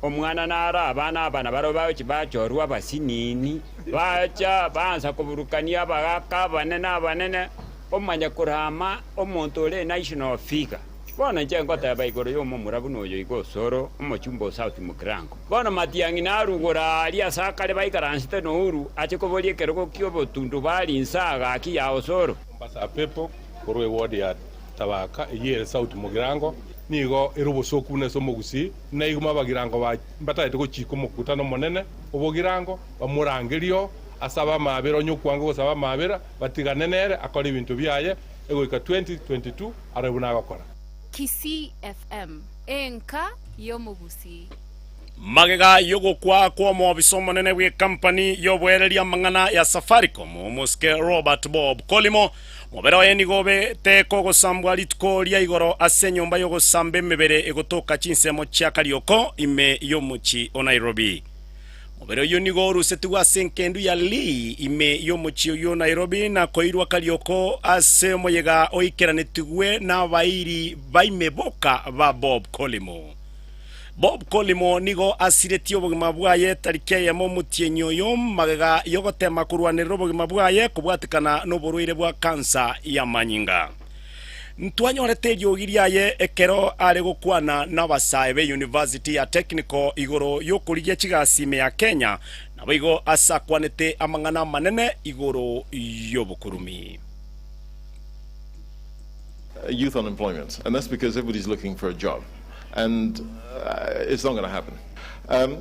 Omwana naro abana aba nabarabwo bagochia bachorwa abasinini, bacha baansa koburukania abagaaka abanene abanene, omanye korama omonto ore national figure. Bono inche ngoteba igoro y'omomura buna oyo iga Osoro, omochumba o South Mugirango. Bono Matiang'i narugore aaria ase akare baikaransete nouru, ache koboria ekerogo ki'obotundubari inse agaki ya Osoro. Mombasa Pepo, korwa eward ya Tabaka eyio ere South Mugirango, nigo ere obosooku buna ase omogusii, Naiguma abagirango ba mbatagete gochika omokutano omonene obogirango, bamorangerie oo asabe amaabera onye okwanga gosaba amaabera, batigane nere akore ebinto biaye egoika 2022 arore buna agokora. Kisii FM, enka y'omogusii. Magega y'ogokwa kw'omobisa omonene bw'ekampani y'oboereria amang'ana ya Safaricom, omosike Robert Bob Kolimo, Mobere oye nigo obete kogosambwa rituko ria igoro ase enyomba y'ogosamba emebere egotoka chinsemo chia Karioko ime y'omochie o Nairobi. Mobere oyio nigo orusetigwe ase enkendu ya Lee ime y'omochie oyio o Nairobi na koirwa Karioko ase omoyega oikeranetigwe n'abairi baime boka ba Bob Collymore. Bob Collymore nigo asiretie obogima bwaye tariki eyemo omotienyi oyo magega y'ogotema korwanerera obogima bwaye kobwatekana noborwaire bwa kansa y'amanyinga. Ntwanyorete eriogi riaye ekero are gokwana n'abasae be University ya Technical igoro y'okorigia chigasi ime ya Kenya, naboigo ase akwanete amang'ana amanene igoro y'obokurumi. Youth unemployment, and that's because everybody's looking for a job, and it's not going to happen.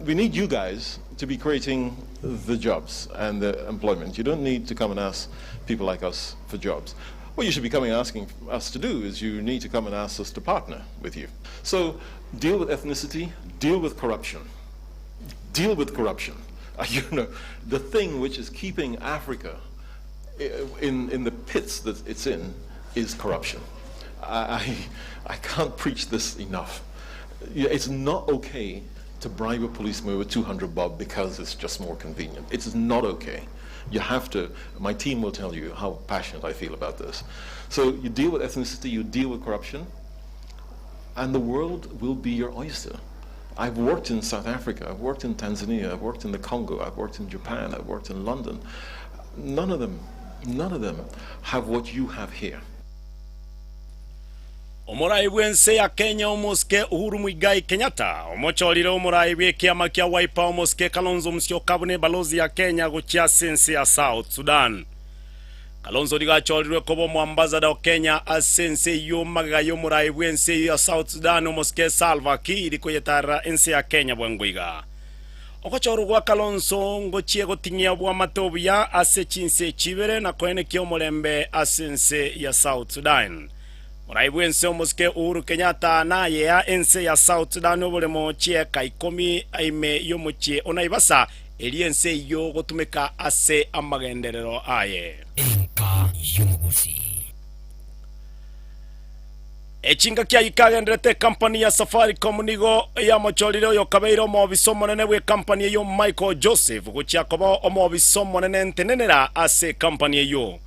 We need you guys to be creating the jobs and the employment. You don't need to come and ask people like us for jobs. What you should be coming asking us to do is you need to come and ask us to partner with you. So deal with ethnicity, deal with corruption. Deal with corruption. You know, the thing which is keeping Africa in, in the pits that it's in is corruption. I, I, I can't preach this enough. It's not okay to bribe a policeman with 200 bob because it's just more convenient. It's not okay. You have to, my team will tell you how passionate I feel about this. So you deal with ethnicity, you deal with corruption, and the world will be your oyster. I've worked in South Africa, I've worked in Tanzania, I've worked in the Congo, I've worked in Japan, I've worked in London. None of them, none of them have what you have here. Omorai bw'ense ya Kenya omosike Uhuru Muigai Kenyatta omochorire omorai bw'ekiama kia Wiper omosike Kalonzo Musyoka buna ebalozi ya Kenya gochia ase ense ya South Sudan. Kalonzo nigo achorirwe koba omoambasada o Kenya ase ense eyio magega y'omorai bw'ense eyio ya South Sudan omosike Salva Kiir koyetarera ense ya Kenya bwango iga. Ogochorwa gwa Kalonzo ngochie goting'ia oboamate obuya ase chinse echi ibere na koenekia omorembe ase ense ya South Sudan. Morai bw'ense omosike Uhuru Kenyatta nayea ense ya South Sudan oboremo chieka ikomi ime y'omochie o Naivasa erio ense eyio gotumeka ase amagenderero aye. Enka y'omogusii. Echingaki ayio kagenderete ekampani ya Safaricom nigo yamochorire oyokabeire omoofisa omonene bw'ekampani eyio Michael Joseph gochia koba omoofisa omonene ntenenera ase ekampani eyio.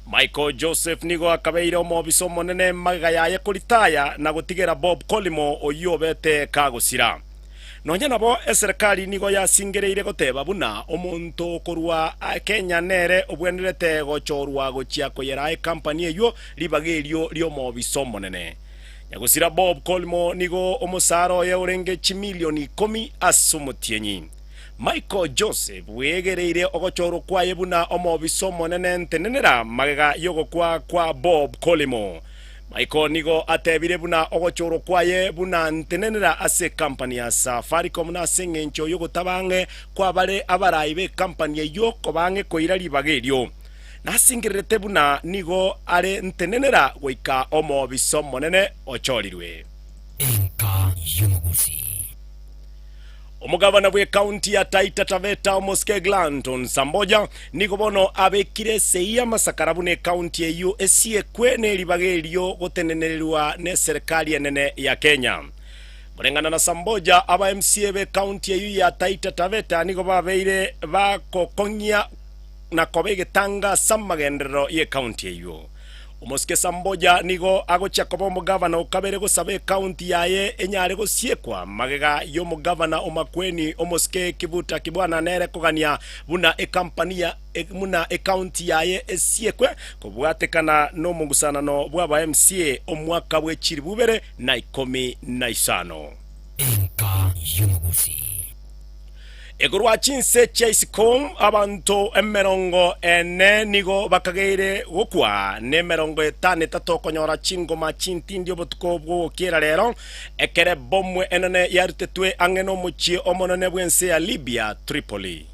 Michael Joseph nigo akabeire omoofisa omonene magega yaye koritaya na gotigera Bob Collymore oyio obete kagosira. Nonya nabo eserekari nigo yasingereire goteba buna omonto korwa Kenya nere obwenerete gochorwa gochia koyeraa ekampani eyio ribaga erio ri'omobisa omonene. Nyagosira Bob Collymore nigo omosara oye orenge chimilioni ikomi ase omotienyi. Michael Joseph bwegereire ogochorwa kwaye buna omobisa omonene ntenenera magega y'ogokwa kwa Bob Collymore. Michael nigo atebire buna ogochorwa kwaye buna ntenenera ase ekampani ya Safaricom nase engencho yogotaba ang'e kwabare abarai b'ekampani eyio koba ang'e koira ribaga erio. Nasingererete buna nigo are ntenenera goika omobisa omonene ochorirwe. Enka y'omogusii. Omogabana bw'ekaunti ya Taita Taveta Omosike Glanton Samboja nigo bono abekire esegi y'amasakara buna ekaunti eyio esiekwe neribaga erio gotenenererwa neserikali enene ya Kenya. Koreng'ana na Samboja, aba MCA b'ekaunti eyio ya Taita Taveta nigo babeire bagokong'ia na koba egetanga ase amagenderero y'ekaunti eyio. Omosike Samboja nigo agochia koba omogavana o kabere gosaba ekaunti yaye enyare gosiekwa magega y'omogavana o Makueni omosike Kivuta Kibwana nere kogania buna ekampani ya buna ekaunti yaye esiekwe kobwatekana nomogusanano bw'aba MCA omwaka bwe chilifu ibere na ikomi na isano. Enka y'omogusii. Ekorwa chinse chia isiko abanto emerongo ene nigo bakageire gokwa, na emerongo etano etato konyora chingoma chintindi obotuko bw'ogokiera rero, ekero ebomu enene yarutetwe ang'e nomochie omonene bw'ense ya Libya, Tripoli.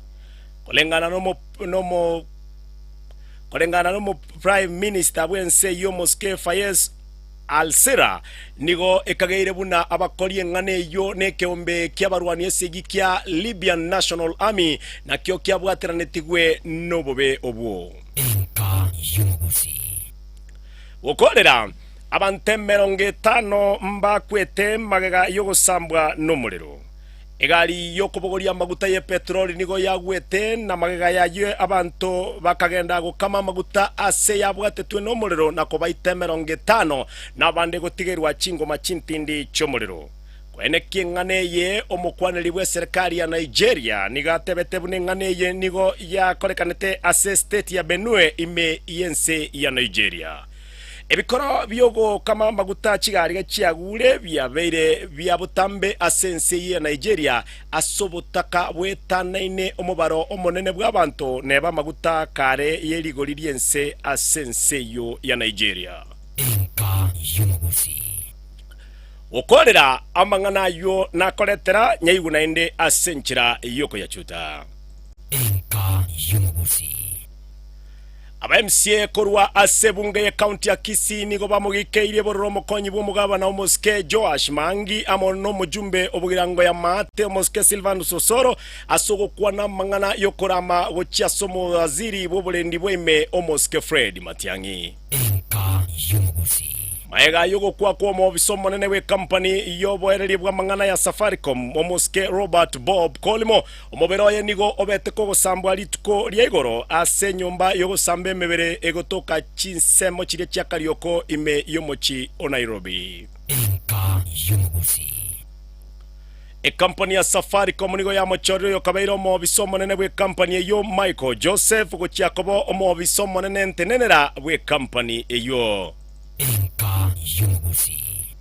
Koreng'ana nomo nomo koreng'ana nomo Prime Minister bw'ense eyio Omosike Fayez Al-Sira nigo ekageire buna abakori eng'ana eyio nekeombe ki'abarwani esegi kia Libyan National Army nakio kiabwateranetigwe nobobe obwo. Enka y'omogusii. Gokorera, abanto emerongo etano mbakwete magega y'ogosambwa nomorero. Egari y'okobogoria amaguta y'epetroli nigo yagwete, na magega y'ayio abanto bakagenda gokama amaguta aase yabwatetwe nomorero na kobaita emerongo etano, na abande gotigerwa chingoma chintindi chi'omorero. Koenekia eng'ana eye, omokwaneri bw'eserekari ya Nigeria nigo atebete buna eng'ana eye nigo yakorekanete ase estate ya Benue ime y'ense ya Nigeria. Ebikoro bi'ogokama amaguta chigari gachiagure biabeire bia botambe ase ense eye ya Nigeria ase obotaka bwetanaine omobaro omonene bw'abanto neba amaguta kare ye rigori ri'ense ase ense eyio ya Nigeria. Enka y'omogusii. Gokorera amang'ana ayio nakoretera nyaigwe naende ase enchera y'okoyachuta. Enka y'omogusii. Aba MCA korwa ase ebunge ye county ya Kisii nigo bamogikeirie bororo omokonyi bw'omogabana omosike Joash Maangi amo nomojumbe obogirango ya Maate omosike Silvanus Osoro ase ogokwana amang'ana yokorama gochia ase omowaziri bw'oborendi bwaime omosike Fred Matiang'i. Enka y'omogusii. Magega y'ogokwa kw'omobisa omonene bw'ekampani y'oboereria bw'amang'ana ya Safaricom omosike Robert Bob Kolimo Omobere oye nigo obete kogosambwa rituko ria igoro ase enyomba y'ogosamba emebere egotoka chinsemo chiria chia Karioko ime y'omochie o Nairobi. Enka y'omogusii. Ekampani ya Safaricom nigo yamochorire oyokabeire omobisa omonene bw'ekampani eyio Michael Joseph gochia koba omobisa omonene ntenenera bw'ekampani eyio. Enka y'omogusii.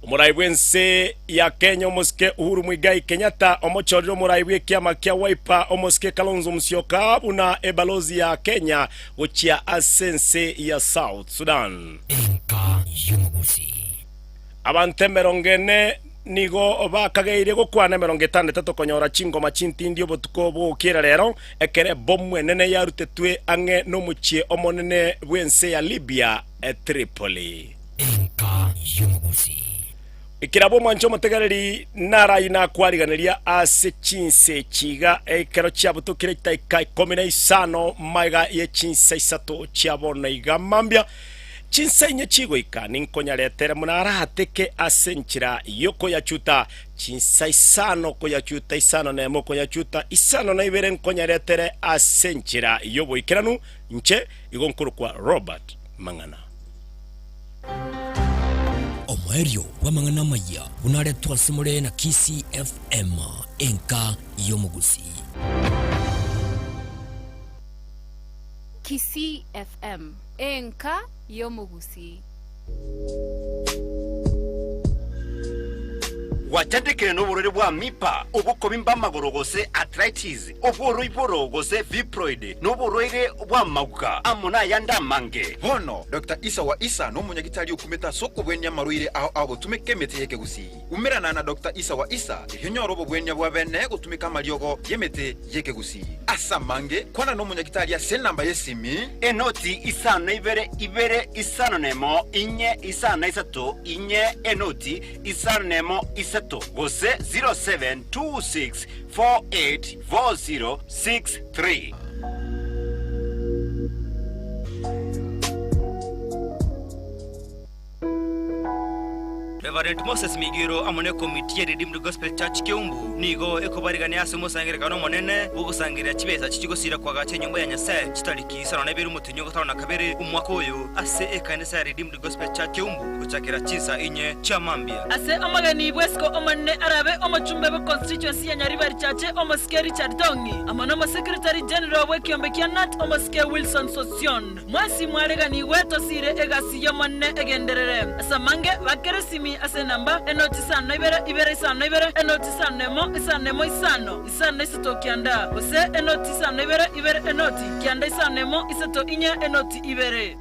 Omorai bw'ense ya Kenya omosike Uhuru Muigai Kenyatta omochorire omorai bw'ekiama kia Wiper omosike Kalonzo Musyoka buna ebalozi ya Kenya gochia ase ense ya South Sudan. Enka y'omogusii. Abanto emerongo ene nigo bakageire gokwana emerongo etano etato konyora chingoma chintindi obotuko bw'ogokiera rero, ekero ebomu enene yarutetwe ang'e nomochie omonene bw'ense ya Libya, Tripoli. Enka y'omogusii. Ekero omwanche omotegereri narayi nakwariganeria ase chinsa echi iga, ekero chiabutokire chidaika ikomi na isano magega ye chinsa isato chia bono iga mambia, chinsa inye chigoika ninkonyaretere buna arateke ase enchera y'okoyachuta, chinsa isano koyachuta isano nemo koyachuta isano na ibere nkonyaretere ase enchera y'oboikeranu, inche igo nkorokwa Robert Mang'ana. Omoerio bw'amang'ana amaya buna aretwe ase more na Kisii FM, enka y'omogusii. Kisii FM, enka y'omogusii. Gwachandekire noborwaire bwa mipa, obokobimba amagoro gose arthritis, obw'oroiboro gose fibroid, na oborwaire bw'amauga, amo nayande amange. Bono Doctor Isa wa Isa nomonyagitari okumete ase okobwenia amarwaire ao agotumeka emete y'ekegusii. Umerana na Doctor Isa wa Isa erio onyore obobwenia bwa bene gotumeka amariogo y'emete y'ekegusii. Ase amange, kwana nomonyagitari ase enamba y'esimi. Enoti isano na ibere ibere isano nemo inye isano na isato inye enoti isano nemo isato gose 0726 484063. Reverend Moses Migiro amo nekomiti ya Redeemed Gospel Church Keumbu nigo ekobarigania ase omosangererekano omonene bw'ogosangereria chibesa chichigosira koagacha enyomba ya Nyasae chitariki isano na ibere omotienyi o gatano na kabere omwaka oyo ase ekanisa ya Redeemed Gospel Church Keumbu gochakera chinsa inye chia mambia. Ase omogeni bw'esiko Omonene arabe omochumbe bwe constituency ya Nyaribari Chache omosike Richard Tong'i amo n'omosekretari general bw'ekiombe kia Nat omosike Wilson Sosion. Mwensi mwareganigwe tosiire egasi y'Omonene egenderere. Ase amange bakere esimi ase enamba enoti isano na ibere ibere isano na ibere enoti isano na emo isano na emo isano isano na isato kianda, gose enoti isano na ibere ibere enoti kianda isano na emo isato inye enoti ibere.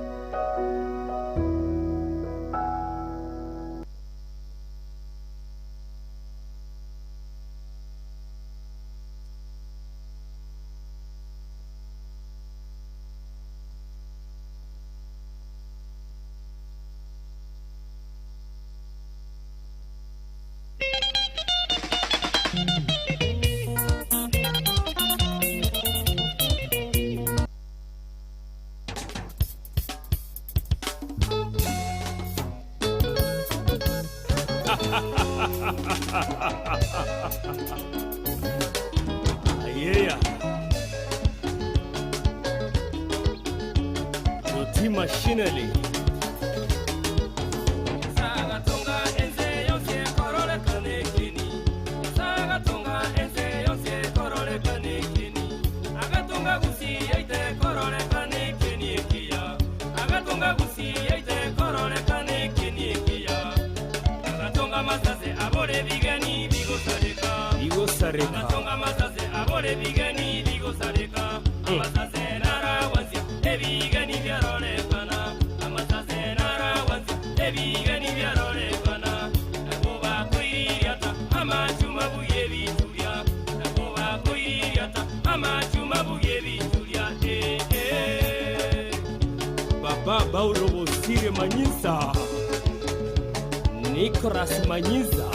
Ayeya. Joti Machinery. Bigosareka. Baba Baurobosire Manyisa. Nicholas Manyisa.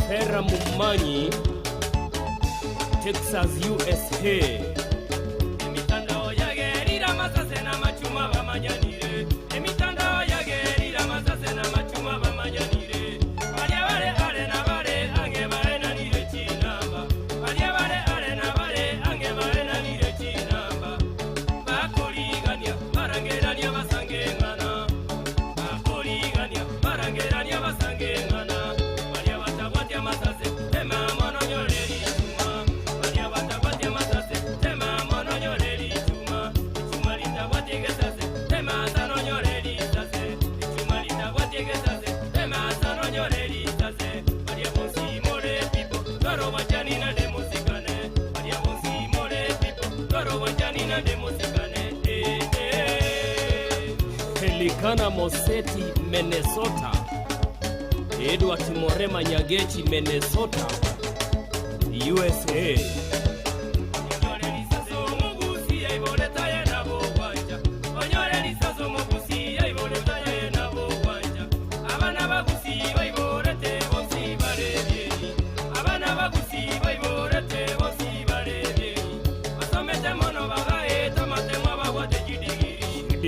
Fera Mumanyi, Texas, USA. Emitandao yagerira amasase n'amacuma bamanyanire. Emitandao yagerira amasase n'amacuma bamanyanire. Baria bare are na bare ange baenanire chinamba. Baria bare are na bare ange baenanire chinamba. Bakorigania barangerania basangengana. Bakorigania barangerania basangengana. Baria batabwatia amasase tema mono nyoreri chuma. Baria batabwatia amasase tema mono nyoreri chuma. Ichuma litabwatie gesase tema sano nyoreri sase. Ichuma litabwatie gesase tema sano nyoreri sase. Baria bonsi more pipo twaro bachani na demosikane. Baria bonsi more pipo twaro bachani na demosikane. Eh eh. Pelikana Moseti, Minnesota. Edward Morema Nyagechi, Minnesota, USA.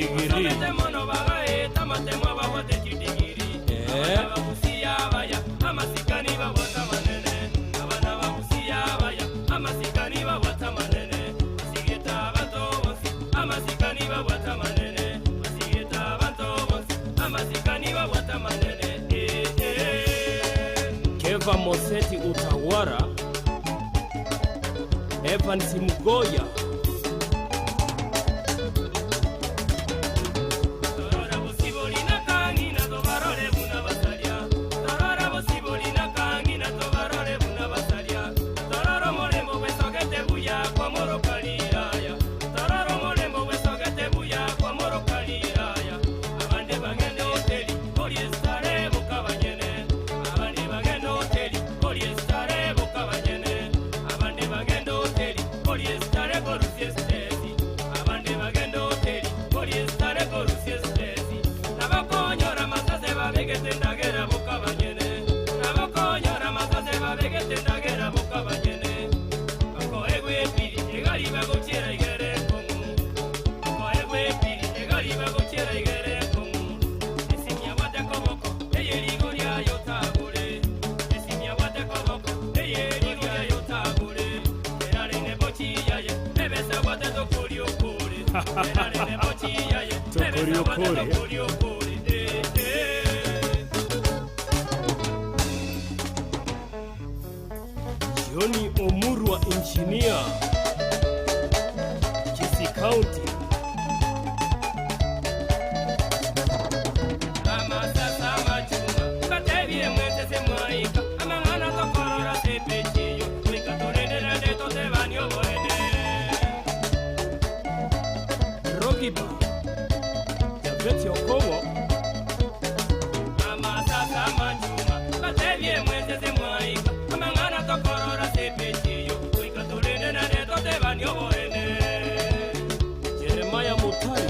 chidigiri. Eh. Keva Moseti Utawara, Evans Mugoya, Tokori Okore. Johnny Omurwa Engineer, Kisii County. Rogiba, Javeti Okowo, Jeremiah Mutari,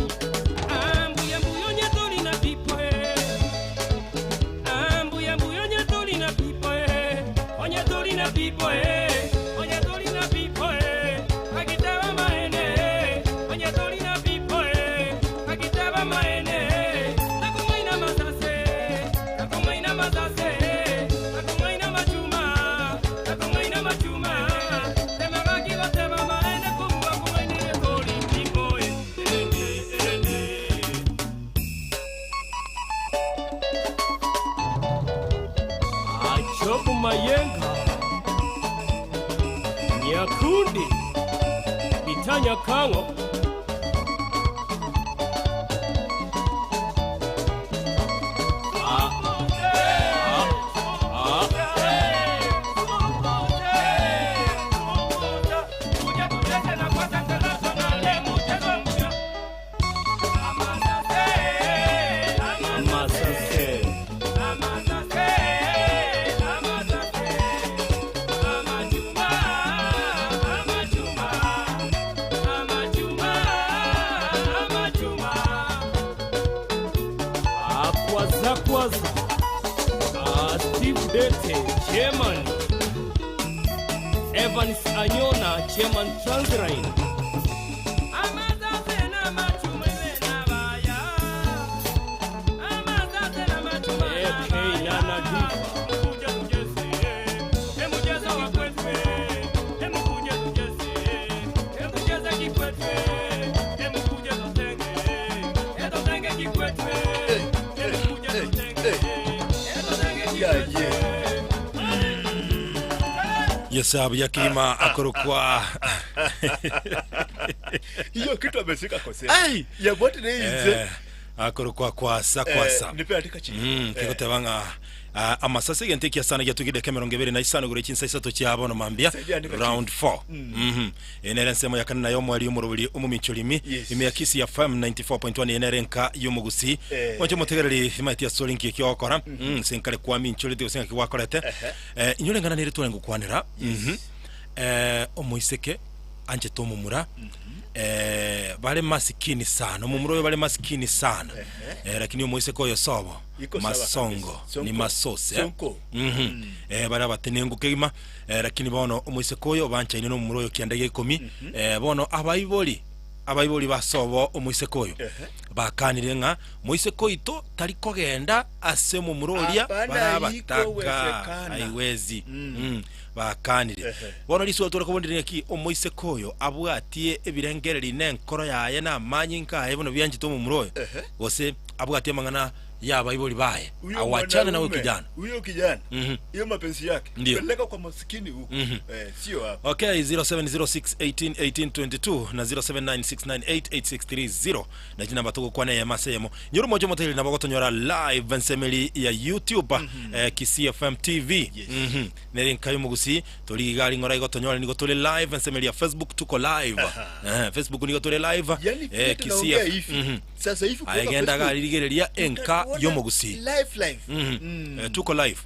Achobu Mayenga, Nyakundi, Bitanya Kango, Ah, ah, ah. Masase. Akwaza kwaza. Ah, Steve Dete, chairman. Evans Anyona, chairman Transrail. AK Nana Diva. Yesabu yakirima akorokwa Hiyo kitu amesika kosea. Ai! Ya boti ne inze. Eh, akorokwa kwasa kwasa Eh, nipe andika chini. Mm, kegoteba ng'a ah, amasase egento ekiasana giatugire ekemerongo ebere na isano igoro echinsa isato chiabo nomambia Saidia andika round 4 Mm. Mhm. Enere ensemo ya kane nayo omweri omorobori omominchorimi Yes. ime ya Kisii FM 94.1 enere nka yomogusi Eh. mwanche motegereri maiti asore nki ekiogokora Mm, senkare kwaminchorete gose ng'aki gwakorete Eh, inyore ng'ana nere tware ngokwanera Mhm. Eh, omoiseke anchete omomura eh, bare masikini sana omomura oyo bare masikini sana eh, lakini omoiseke oyo sobo Iko sawa masongo kabisa. ni Sonko. masose eh? Sonko. Mhm. Eh, bare abatenengu kegima eh, lakini bono omoiseke oyo banchaine nomomura oyo kianda gia ikomi eh, bono abaibori Abaibori ba sobo omoiseke oyo bakanire ng'a moiseke oito tari kogenda ase omomura oria Hapana, bare abataka haikowezekana. haiwezi. Mm. Bakanire. Bono risuo tore kobondire ng'aki omoiseke oyo abwatie ebirengereri na enkoro yaye na amanyinga aye buna bianchete omomura oyo, gose abwatie amang'ana y'abaibori baye, Huyo awachane na huyo mwanaume, kijana. huyo kijana hiyo mapenzi yake Ndio. peleka kwa masikini huko eh, sio hapa Okay, 0706181822 na 0796988630 na chinamba togokwana eyemo ase eyemo nyoro moche moteri nabo gotonyora live ensemeri ya youtube eh, Kisii FM TV Nere nkaye omogusii tori iga ring'ora igo tonyore nigo tore live ensemeri ya facebook tuko live Eh, facebook nigo tore live Yani vile eh, Kisii tunaongea F- hivi sasa hivi kuweka Aye, genda Facebook, iga rigereria enka utatuona y'omogusii live live Eh, tuko live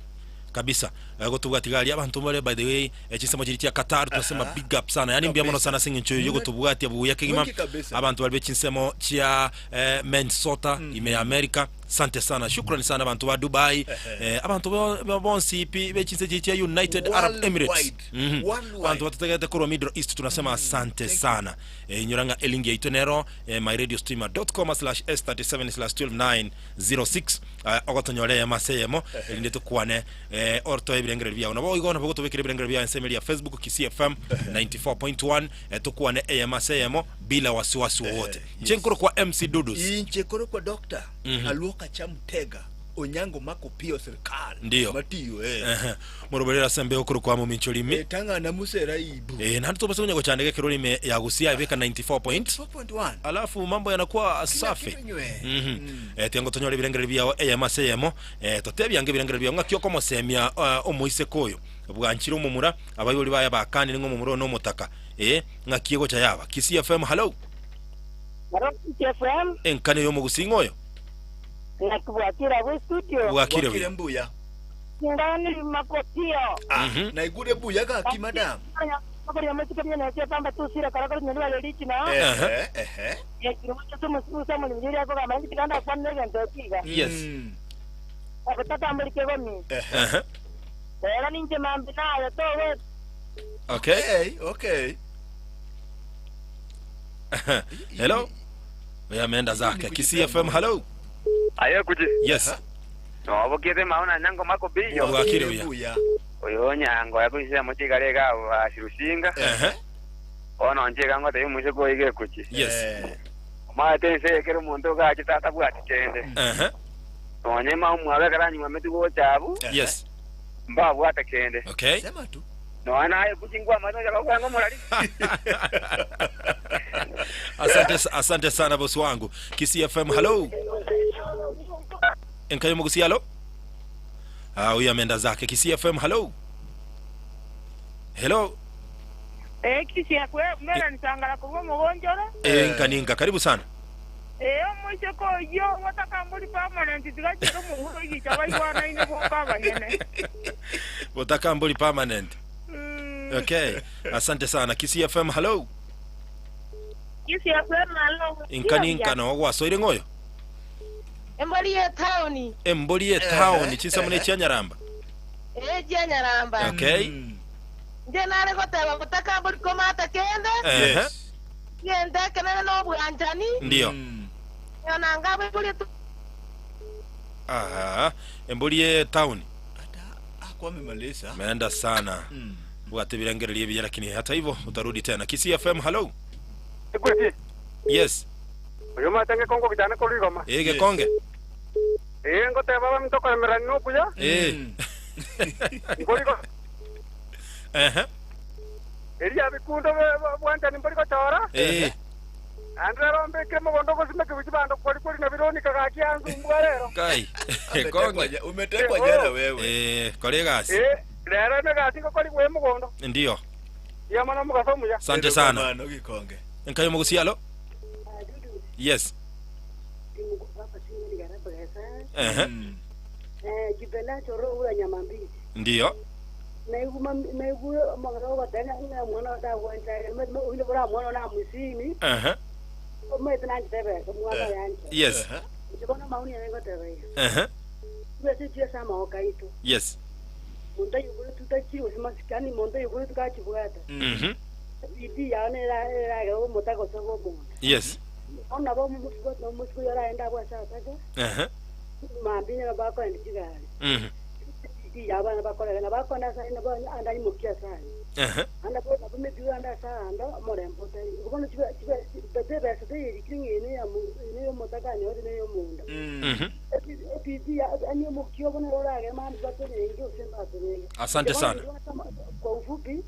kabisa Eh, gotubwati gari abantu bare by the way eh, chinsemo chiri chia Qatar tunasema big up sana yani mbia mono sana sing'encho yo gotubwatia buya kegima Wengi kabisa. abantu bari bechinsemo chia eh, Minnesota ime ya America sante sana shukrani sana abantu ba Dubai eh, abantu bonsi pi bechinse chiri chia United Arab Emirates Worldwide. Worldwide. Abantu batutegete korwa Middle East tunasema asante sana eh, inyoranga elingi yaito nero eh, myradiostreamer.com slash s37 slash 12906 eh, ogotonyora eyemo ase eyemo erinde tokwane eh, ortoe ebirengererio biao nabo igo nabo gotobekera ebirengererio biao ense ya facebook Kisii FM 94.1 eh, tokwane eyemo ase eyemo bila wasiwasi wowote nchenkoro kwa MC Dudus inche koro kwa doctor aluoka chamtega onyango mako pio serikal Ndio. matiyo eh Ehe. moroberera sembe okoro kwa momincho rimi eh tanga na musera ibu eh, nandi tobase konya gochandeka ekero rime yagusia ebeka 94 point 4.1 alafu mambo yanakuwa safi kitu nywe. Eh, tiango tonyora ebirengereri biao eyemo ase eyemo eh, totebiange ebirengereri biao ng'aki okomosemia eh, omoiseke oyo bwanchire omomura abaibori baye bakanire ng'a omomura oyo nomotaka eh, ng'aki egocha yaba Kisii FM hello FM enkani oyo omogusii ng'a oyo nakubwakira bwe studio bwakire buya mbuya ndani makopio naigure buya gaki madam makoria machike mnyana che pamba tusira karakara nyani wale lichi na ehe ehe yekiro cho mususa mu njiri yako kama ndi kanda kwa nege ndokiga Yes. akutaka muri kegomi Ehe. era ninje mambi nayo to we okay okay hello oyo ameenda zake Kisii FM hello aye kuji yes nobokete mauna nyango mako biyo bwakire buya oyo nyango yakuisira muchikale ka ashirusinga ono nchika ngote yumuse koige kuchi yes omate nsekere omonto gachi tata bwati kende Ehe. nonye maumwabe karanyuma mitugo chabu yes mbabwate kende okay sema tu noa naye kuchingwa mato chakakwango murali asante, asante sana bosi wangu Kisii FM hello enkayo mugusi halo ah huyu ameenda zake Kisii FM hello hello Eh, kisi yakwe mera nisangala kuba mugonjora eh nkaninga karibu sana eh omoise ko yo wataka mbuli permanent tigachira muhuro igicha baigwana ine boka banyene botaka mbuli permanent okay asante sana Kisii FM hello Kisi yakwe malo nkaninga no gwasoire ng'oyo Emboli ye town emboli ye town chisamune chianyaramba eh jianyaramba okay nje nare goteba botaka mbuli komata kende Ehe. gende kenene no bwanjani ndio yonanga buli tu aha emboli ye town akwamemaliza ameenda sana bwate birengererie biya lakini hata hivyo utarudi tena Kisii FM hello Ekweti yes oyo matenge kongo kitana koligoma eh gekonge eh ngoteba bamitokoemera nokuya eh mboliko ehe eria bikundo bwanjani mboliko chora eh andrero mbekire mugondo gosimeke bichi bando kwali kwali na bironika gakianzu mbwa rero kai gekonge umetekwa jana wewe eh kolegas eh rero negasi ngokori gwe mugondo ndio yamana mugaso muya asante sana Mano gikonge nkayo mugusi halo yes ehe jibela choro ura nyama mbili ndio naiguma naigure magaro batana nga mwana da wanta ule bora mwana na musini ehe omete na ntebe mwana yanje yes ndibona mauni yango tebe ehe twese twese amaoka itu yes muntu yuguru tutachiri usimasikani muntu yuguru tukachibwata mhm Bidii yao nera eragere omotaka gose obe omonda. Yes. Bono nabo omosubati na omosike oyio aragende abwo ase atake, Ehe. mambia onye nabo bakoenda chigari. Bidii yabo abana bakorere, nabo akoenda ase aye, nabo ande aimokie ase aye. Ehe. Ande bo nabo maybe ande ase aande omorembe otari. Igo bono chibe chibe chibe ebesa teyerikire ng'a eye neya mo eye neyomotaka anyorire neyomonda. Ebidii ya yaani omokia obo nere oragere mambia batorenge gose mbatorenge. Asante Inche bono sana. inche kwa ufupi,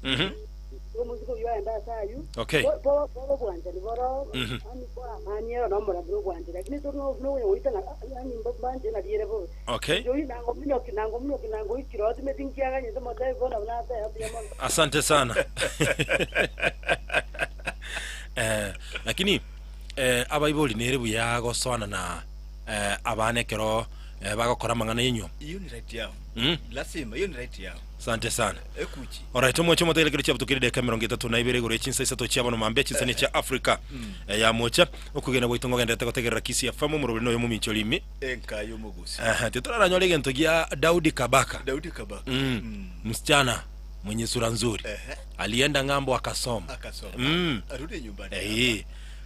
Omosike oyio aende ase ayio, Okay. bo- bo- obwanchani boro, Mhm. yaani bwa amani ero na omorembe na obwanchani, lakini tori no- nokonya goita ng'a yaani mba- mbanche nariere bobe. Okay. Inche oyio nangominyoki nangominyoki nangoikire oo timeti nkiaganyete motebi bono nabo nateba mbuya mono. Asante sana. eh, lakini eh, abaibori nere buya gosoana na eh, abana ekero eh, bagokora amang'ana yenywa. Hiyo ni right yao. Mm. Lazima hiyo ni right yao. Asante sana. Ekuchi. Alright, omweche omotegerere kero chiabutukire edeka emerongo etato na ibere igoro ye chinsa isato chia bono mambia chinsa ne chia Africa eh, ya mocha okogenda gwaito ngogenderete gotegerera Kisii FM omoroberi noyo momincho rimi Enka y'omogusi. Aha, titoraranyore egento gia Daudi Kabaka Daudi Kabaka. Msichana mwenye sura nzuri Ehe. alienda ng'ambo akasoma Akasoma. Arudi nyumbani. Eh,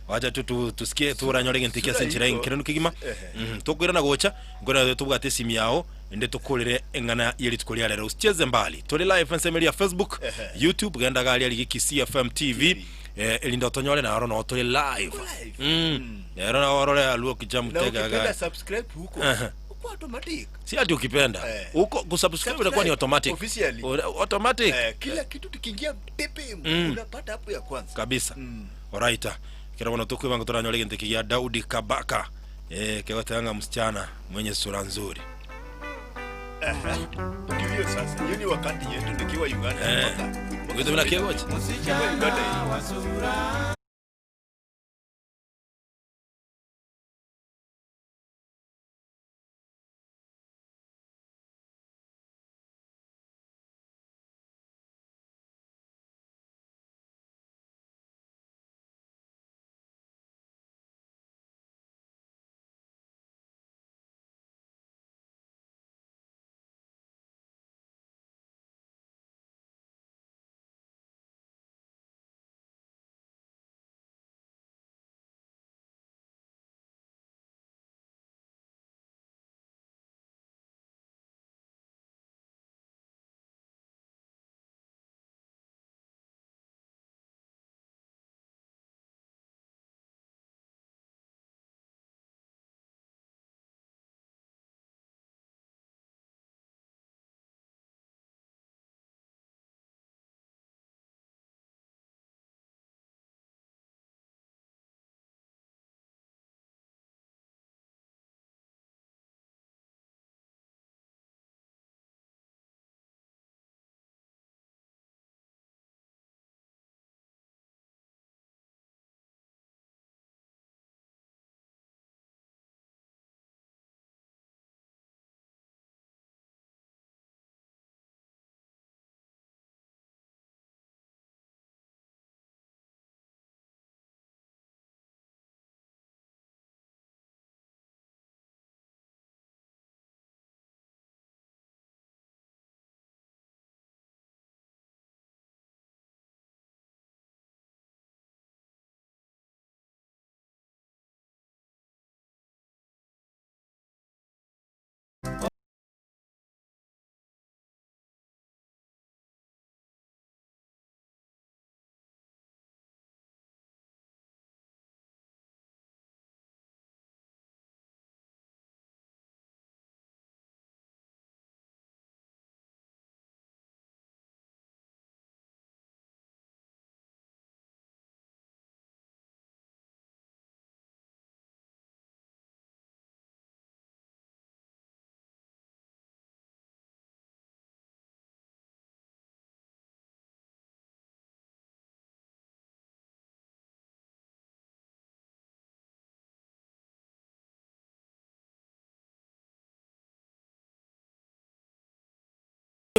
wacha tu tu tusikie turanyore egento ekia Sura ase enchera iko. enkeranu kegima Ehe. Tokoirana gocha nkorera tobwate esimi yao Ende tokorere eng'ana ye rituko ria rero. Usicheze mbali. Tore live ensemo eria ya Facebook, YouTube, genda iga aria rigia Kisii FM TV, eh, erinde otonyore naro noo tore live. Rero nabo orore alwo okicha Na mutega ukipenda iga. subscribe huko. Aha. Uko automatic. Si ati ukipenda. Eh. Huko kusubscribe inakuwa ni automatic. Officially. Automatic. Eh, kila kitu tukiingia ppm unapata hapo ya kwanza. Kabisa. Alright. Kero bono tokwebanga toranyore egento eke gia Daudi Kabaka. Eh, kegoteba ng'a msichana mwenye sura nzuri. Ndio hiyo sasa. Hiyo ni wakati yetu nikiwa Uganda. Eh. Gwete buna kegocha. Nikiwa Uganda hii.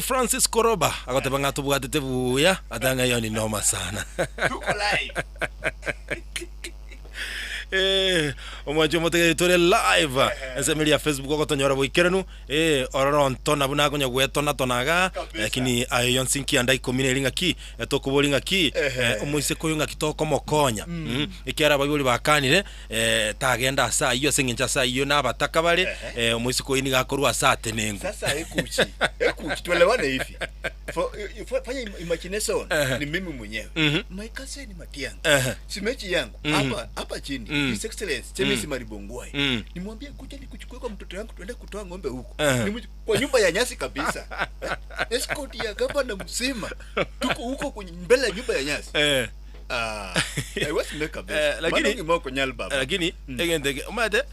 Francis Koroba agoteba ng'a tobwatete buya ata ng'a iyo ni noma sana. Tuko live. Eh, Omwanchi omotegereri tore live ensemo ya Facebook ogotonyora boikeranu eh ororo ntona buna akonya gwetonatona igaa lakini aye yonsi nkianda ikomi na eri ng'aki tokobori ng'aki omoiseke oyo ng'aki tokomokonya ekiagera abaibori bakanire tagenda ase ayio ase eng'encho ase ayio na abataka bare omoiseke oyo nigo akorwa ase atenengu. Sasa ekuchi ekuchi tuelewane hivi For, fanya imagination ni mimi mwenyewe my cousin Matiang'i simechi yangu hapa hapa chini His Excellency James Maribongwai nimwambie kuja nikuchukue kwa mtoto yangu tuende kutoa ng'ombe huko. Kwa nyumba ya nyasi kabisa. Escort ya gavana mzima tuko huko kwenye mbele ya nyumba ya nyasi. Ah, haiwezi make kabisa. Lakini Mano ngima nyal baba. Lakini egento omanyete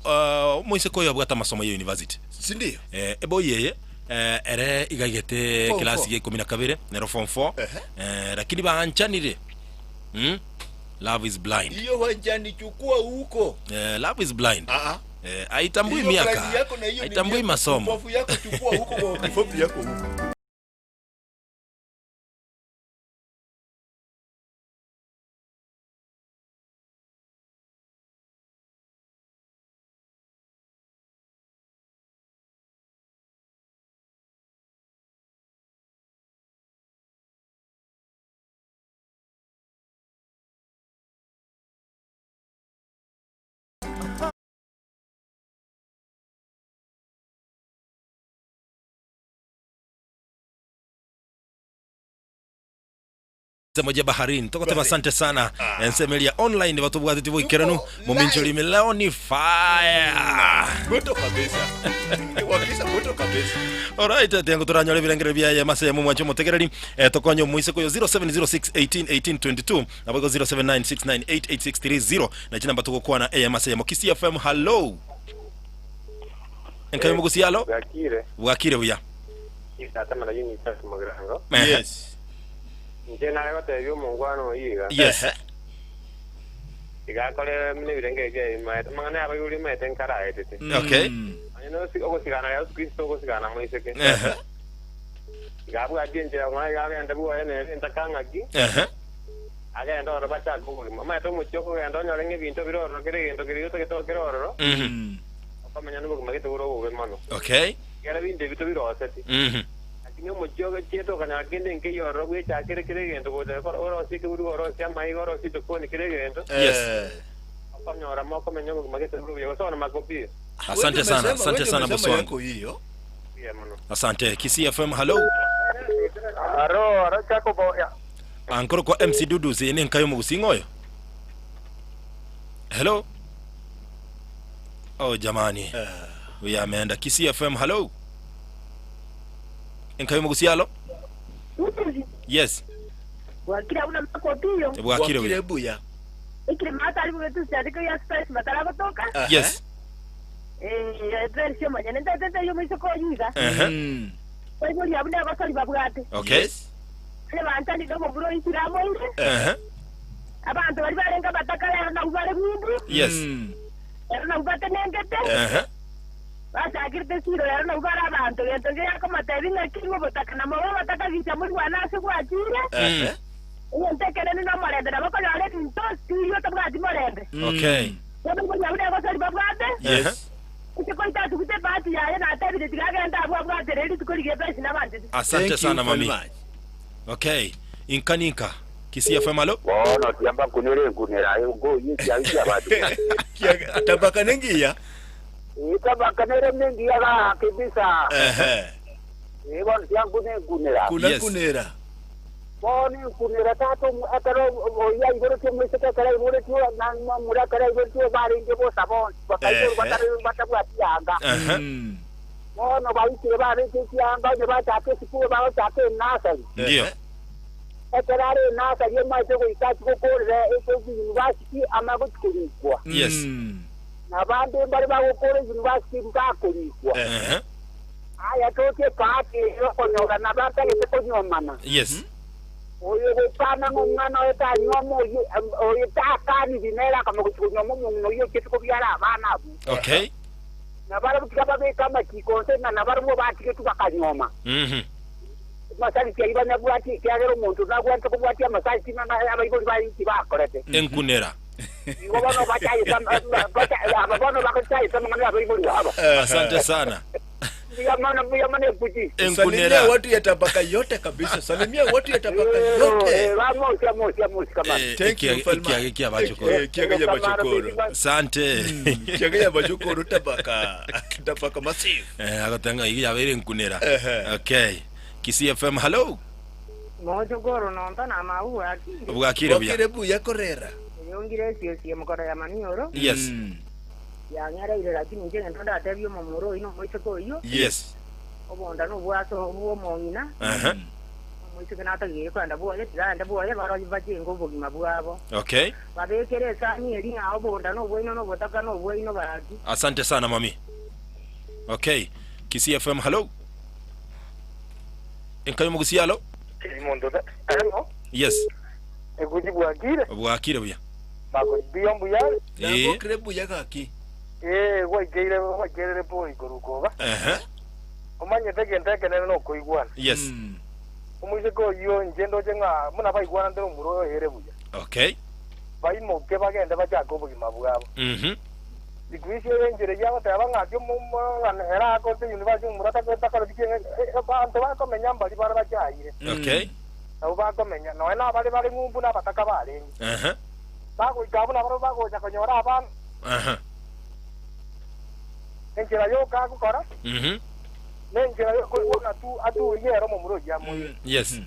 omoiseke oyo abwate amasomo ya university sindio ebe oyeye ere igaigete Form class four. ya ikomi na kabere nero form 4 lakini baanchanire Love is blind. Hiyo wanjanichukua huko. Love is blind. Haitambui Hiyo miaka blind yako na hiyo ni haitambui miaka. masomo. Upofu yako chukua huko kwa upofu yako huko. Moja baharini tokoteba asante sana ensemeria online batobwateti boikeranu mominchori leo ni fire moto kabisa wakisa moto kabisa Alright, tengo turanyora ebirengere bia mase mu mwancho motegereri tokonye omoise koyo 0706181822 naboigo 0796988630 na chinamba togokwana mase ya Kisii FM. Hello enkayo mugusialo Bwakire. Bwakire buya. Tata mara yini tatu mugirango. Yes. Nje naye gotebia omongwana oyiga. Yes. Igakore mune birenge bia maete mang'ana abayuri maete nkaraetete. Okay. Onye nosi ogosigana Yesu Kristo ogosigana moiseke. Igabwatie enchera ng'a igagenda bwoye nere entakang'aki. Agenda oro bachaka obogima. Maete omochie okogenda onyore ng'a ebinto bire ororo kere egento keria otagete kere ororo. Okomenya nobogima gete bore obobe mono. Okay. Ekero ebinto ebi tobiroseti. Lakini omochie ogochiete okanyora kende nkeiyo ororo bwechakere kera egento gocha orosie ekeburugo orosie amaiga orosie echokoni kera egento. Yes. Okonyora mokomenya obogima gete bore obuya gose bono makopi. Asante sana, asante sana bosi wangu. Hiyo. Asante. Kisii FM, hello. Aro, aro Jacobo ya. Ankoro kwa MC Dudu ene nkayo mugusinga oyo. Hello. Oh jamani. Huyu ameenda. Kisii FM, hello. Enkayo mugusialo? Yes. Bwakire abuna makopiyo. Bwakire buya. Buya. Ikire matari bubetu cyandiko ya space matara gotoka. Yes. Version manyene ndatete yo misoko yiga. Oibo ya abuna basali babwate. Okay. Ale bantani no muburo ikiramo inde. Abantu bari barenga bataka rero na ubare bumbu. Yes. Rero na ubate nengete. Bachakirite siro rero na ubara abantu gento ngeyako matebi ng'aki botaka na mawe bataka gicha muri wana ase gwachire. Ntekere ni nomorembe nabo konyora ebinto tirio tobwati morembe. Okay. Bono ngonya gosori babwate. Yes. Ikoita tugute bahati yaye natebire tigagenda abwo abwate reri tukorigie pesi nabanje. Asante Thank sana you very mami. much. Okay. Inka ninka. Kisii FM, hello. Bono tiamba kunyore nkunera ngo yiki aiki abantu. Tabaka nengiya. Tabaka nere nengiya ga kabisa. Bono tiamba kunera. Kuna kunera. Bono nkunera tato akaro oya igoro tyo mwese kara igoro tyo na mura kara igoro tyo bari nge bosa bon. Bakaigoro batari batabwatianga. Bono baikire bari tianga ne batake sikuru batake nasari. Ndio. Ekerare nasari emaite goika gokorera eko university amagotikurikwa. Yes. Nabandi bari bagokora university mbakurikwa. Aya toke pati yokonyora nabatagete konyomana. Yes. Oyo gokana ng'omwana oyo tanyomo oyo takani binera kamagotikunyomo mung'no oyo ketiko byara abana abu. Okay. Nabara babeka amakiko nse na nabarimo batige tubakanyoma. Masali kia ibana bwati kiagera omuntu nagwante kubwati amasali tina na abaibori bari bakorete. Enkunera. Igo bono bachaete aba bono bagochaete amang'ana y'abaibori aba. Asante sana. Mbuya mono, mbuya mono ekuchi. Salimia watu ya tabaka yote kabisa. Salimia watu ya tabaka yote. Bamosi amosi amosi kama. Thank you, Mfalme. Ekiage kia bachokoro. Eh, kiage ya bachokoro. Asante. Kiage ya bachokoro tabaka. Tabaka massive. Eh, agotenga igi yabeire nkunera. Ehe. Okay. Kisii FM, hello. Mochokoro nonto na mau bwakire. Bwakire buya. Bwakire buya korera. Eyongire esiosie mokoro ya manioro. Yes. Yang'ereire lakini inche egento ndatebie omomura oyio na omoiseke oyio. Yes. Obonda nobwase obwo omong'ina. Aha. Omoiseke natageire kogenda bwoye, tigaende bwoye, barobwo bachenge obogima bwabo. Okay. Babekere esani eria ng'a obonda nobwaino na obotaka nobwaino barabwo. Asante sana mami. Okay. Kisii FM, hello. Enka y'omogusi alo. Omonto ta hello Yes. ekuchi bwakire Bwakire buya. makoibiyo mbuyare Eh. Nabokire buya gaki. ee gwaikeire gwaikerere po igoro koba Ehe. omanyete egento ekenene nokoigwana Yes. omoiseke oyio inche ndoche ng'a buna baigwanante nomura oyo ere buya Okay. baimoke bagende bachake obogima bwabo Mhm. Siku ici eye enchera eyio agoteba ng'aki omong'ana ere akorete university omomura takoreti ki abanto bakomenya mbari bare bachaire. Okay. Nabwo bakomenya nonya nabare bare ng'umbu na abataka barenge. Aha. Bagoika abwo nabarabwo bagocha konyora abana. Aha. Enchera yoka agokora Mhm. nenchera yokoigwa ng'a tu aturie ere omomura oyio amoire. Yes.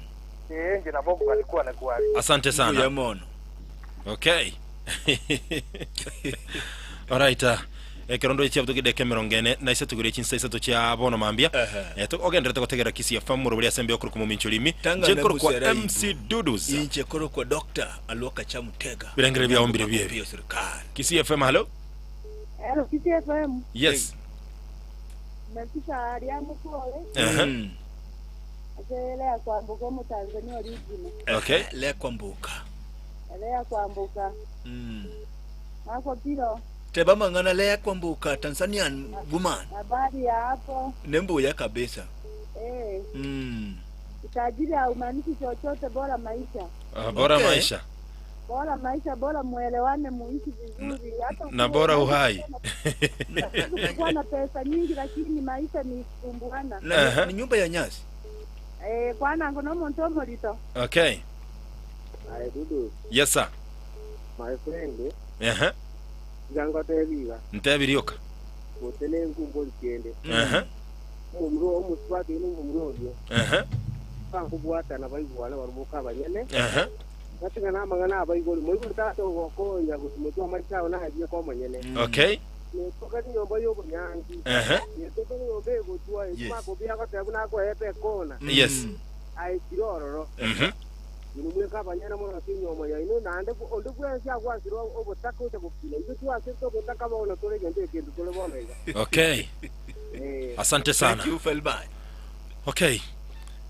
Ee, inche nabo okogania kwane kware. Asante sana. Mbuya mono. Okay. Alright. ah, ekero ndo chiabuto kideka emerongo ene na isato igoro chinsa isato chia bono mambia Eh, ogenderete gotegera Kisii FM morobori ase embe okorokwa momincho rimi Tanga nche nkorokwa na Busera MC Dudus Inche korokwa Dr. Alwoka Chamutega. Birengere biao mbire biebi. Bio serikali. Kisii FM hello Hello, Kisii FM. yes Nimefika aria mukore. Aha. Ase Lea Kwamboka omotanzania original. Okay. Lea Kwamboka. Lea Kwamboka. Wako pilo. Teba mang'ana Lea Kwamboka Tanzanian woman. Habari ya hapo. Nembuya kabisa. Eh, Mm. utajiri haumaanishi chochote, bora maisha. Ah, bora Okay. maisha Bora maisha, bora muelewane, muishi vizuri. Hata na ukiwa bora unaweza uhai kuwa na pesa nyingi, lakini maisha ni kusumbuana. Na, Aha. ni nyumba ya nyasi. Eh, kwanangu no muntu omorito. okay Aye Dudu, yes sir my friend, Aha. ngangotebiga ntebirioka gose nenkumbo rikende Aha. omomura omusubati nomomura oyo Aha. bakobwatana baigwana baruboka abanyene Aha. batigana amang'ana abaigori moigori tata ogokonya gosimotwa amache ao narie komonyene okay netoka nyomba y'obonyangi Aha. netoka nyomba egotwa Yes. makobi agoteba nakoepa ekona Yes. aikire ororo Mhm. ino mweka abanyene mono ase enyomo yaino naende onde bwensi agwasire obotaka ocha gokina intwe twasirete obotaka bono tore egento ekintu tore bono iga okay asante sana Thank you Felban. okay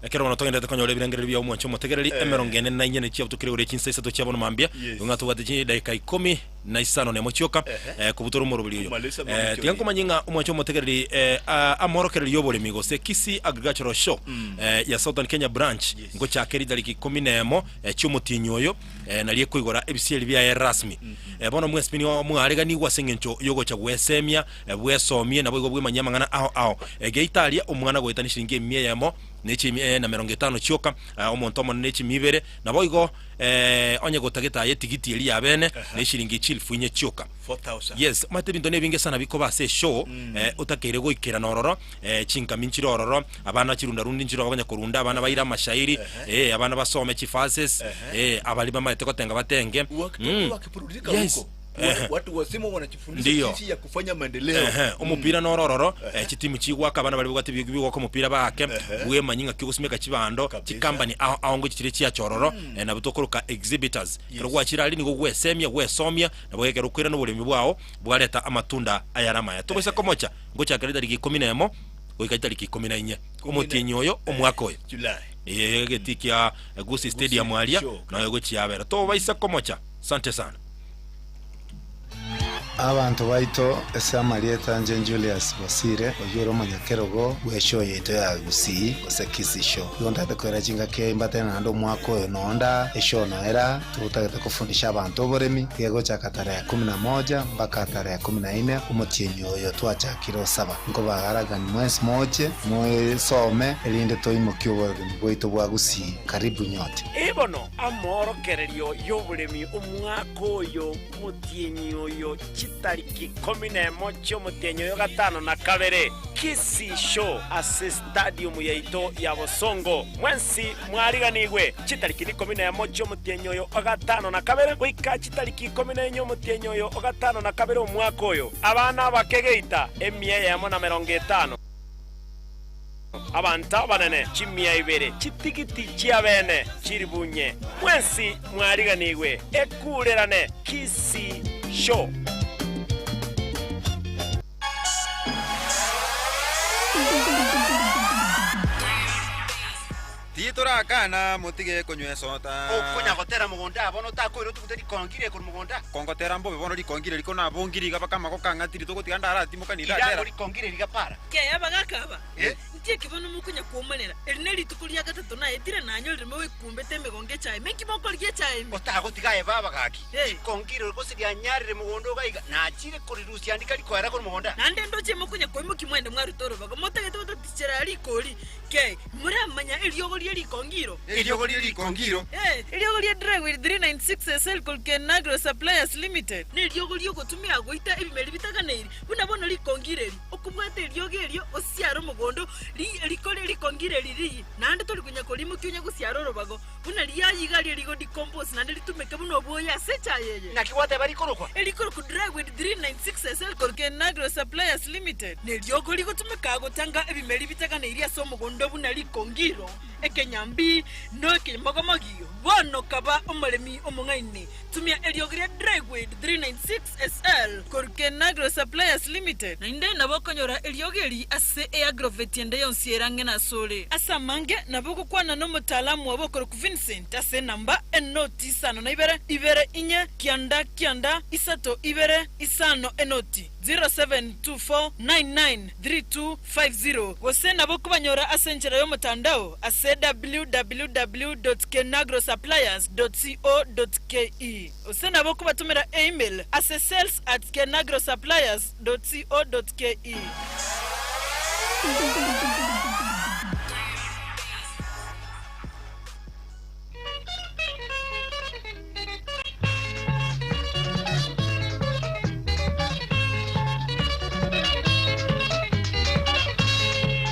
ekero bono togenderete konyora ebirengererio bia omwancho omotegereri Eh. emerongo ene na inye nechi abutukire gore chinsa isato chia bono mambia Yes. ng'a tobwate chidaika ikomi na isano nemo chioka eh, kobutora omoroberi oyo Kumalisa eh, mamicho tiga nkomanye ng'a omwancho omotegereri eh, amorokererio y'oboremi gose Kisii Agricultural Show eh, ya Southern Kenya Branch ngochaka eritariki ikomi na emo eh, chiomotinyi oyo eh, nario ekoigora ebisieri biaye rasmi eh, bono mwesimi nigo mwareganigwe ase eng'encho yogocha gwesemia eh, bwesomie nabo igo bwemanyie amang'ana ao ao eh, geita aria omwana goeta ne shilingi emia eyemo ne chimi eh, na merongo etano chioka eh, omonto omonene ne chimi ibere nabo igo eh, onye gotagete aye etigiti eria ya bene ne shilingi chilifu inye chioka 4000. yes omanyete ebinto na ebinge sana bikoba ase eshow eh, otakeire goikerana ororo eh, chinkami nchire ororo abana chirundarundi nchire bakonya korunda abana baire amashairi eh, abana basome chifases eh, abari bamaete gotenga batenge Wakitoka wakiburudika Yes. huko. Ehe. Watu wazima wanajifundisha Ndiyo. jinsi ya kufanya maendeleo. Ehe, omopira noro ororo eh, chitimu chigwaka abana bari bwate bigwaka omopira baake bwemanyi ng'aki ogosimeka chibando chikambani ao ao ngochi chire chiacha ororo eh, nabo tokoroka exhibitors ekero gwachire aria nigo gwesemia gwesomia nabo ekero okoirana oboremi bwao bwareta amatunda ayare amaya tobaisa komocha ngochakera etariki ikomi na emo goika etariki ikomi na inye omotienyi oyo omwaka oyo July. Eh, egeti kia Gusii Stadium aria Sure. nayo gochiabera tobaisa komocha sante sana. Abanto baito ase amarieta inche Julius Bosire, oyio ore omonyakerogo bw'eshow yaito ya Gusii gose Kisii Show. Igo ntagete koira chingaki eye mbatene naende omwaka oyo nonda eshow noera totagete kofundisha abanto oboremi gegochaka tarehe kumi na moja mpaka tarehe kumi na ine omotienyi oyo twachakire osaba. Nkobagaragani mwensi moche moesome erinde toimokie oboremi bwaito bwa Gusii. Karibu nyote. Ee bono, amorokererio y'oboremi omwaka oyo Omotienyi oyo chitariki ikomi nemo chi'omotienyi oyo gatano na kabere, Kisii Show ase stadium yaito ya Bosongo. Mwensi mwariganigwe chitariki ikomi nemo chi'omotienyi oyo gatano na kabere goika chitariki ikomi na inye omotienyi oyo gatano na kabere omwaka oyo. Abana abake geita emia eyemo na merongo etano. Abanto abanene chimia ibere, chitigiti chi'abene chiribunye, mwensi mwariganigwe ekuurerane Kisii Show. Titorakana motige konywa esota. Okonya gotera mogondo aa bono otakoira otugute rikongire korwa mogondo aa. Kongotera mbobe bono rikongire riko nabongire iga baka amagoko ang'atiri togotiga ndaratimoka Irango nindatera. rikongire riga para. Kei abagaaka aba, Ntieke bono mokonya kwomanera, eri nerituko ria gatato naetire nanyorire moikumbete emegongo echaye ime. Inki mokorigia echaye ime? Otagotiga aye baba gaki, rikongire gose rianyarire mogondo iga iga, nachire korirusia ndika rikoera korwa mogondo aa. Naende ndoche mokonya koimokia mwende mwarute orobago, motagete gotatichera rikori. Kei, moramanya eriogo rie rikongiro? Eriogo rie rikongiro. Ee, eriogo ria Dryweed 396 SL korwa Kenagro Suppliers Limited. Neriogo riogotumia goita ebimeri bitaganeiri, buna bono rikongiro eri. Okobwata eriogi erio osiare omogondo, rikore rikongire ririyi, naende tori konya korimokia onye gosiara orobago, buna riaye iga aria rigo decompose naende ritumeke buna obwoyo ase echaye eye. Naki gwateba rikorokwa? Erikorokwa Dryweed 396 SL korwa Kenagro Suppliers Limited. Neriogo rigotumeka gotanga ebimeri bitaganeirie ase omogondo buna rikongiro, ekenyambi, na ekemogomogi. Bono kaba omoremi omong'aini, tumia eriogi ria Dryweed 396 SL korwa Kenagro Suppliers Limited. Naende nabo okonyora eriogi eri ase eagrovet ende yonsi ere ang'e nasore. Ase amange nabo ogokwana nomotaalamu obo okorokwa Vincent ase enamba enoti isano na ibere, ibere inye, kianda kianda, isato ibere, isano enoti, 0724993250, gose nabo okobanyora ase enchera y'omotandao ase www.kenagrosuppliers.co.ke. Gose nabo okobatomera email ase sales at kenagrosuppliers dot co dot ke.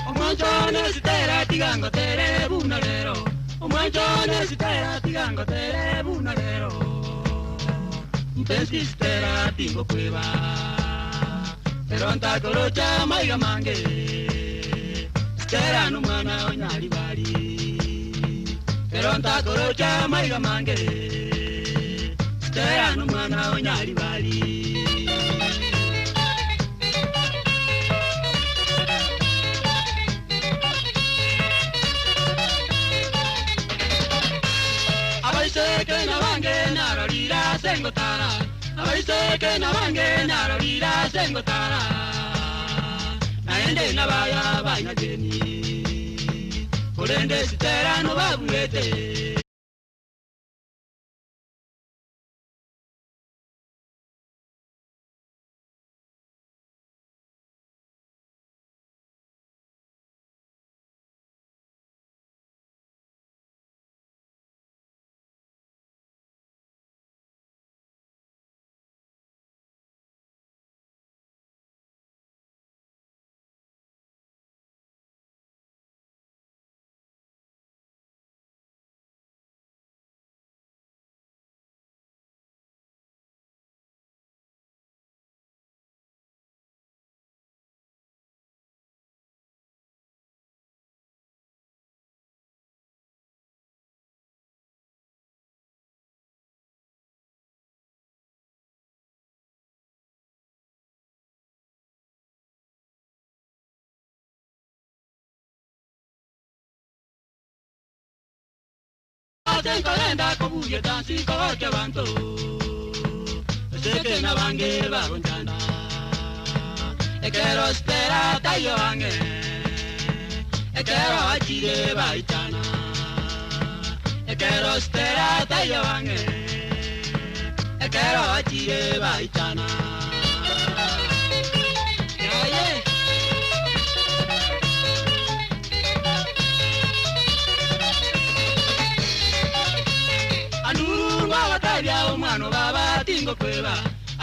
Omwancho one Sitera tiga ngotere buna rero Omwancho one Sitera tiga ngotere buna rero Mpenzi Sitera tingokweba Ero ntakorocha maiga mange Sitera nomwana onyaribari Ero ntakorocha maiga mange Sitera nomwana onyaribari Abaiseke nabange narorire ase ngotara Abaiseke nabange narorire ase ngotara Naende nabaya banyageni Korende Sitera nobabuete Ase nkorenda kobugia dansi kogokia abanto Eseke nabange bagonchanda. Ekero Stella taiyo ang'e, ekero achire baitana. Ekero Stella taiyo ang'e, ekero achire baitana. Yaye. Anduru ngwabatebia omwana baba tingokweba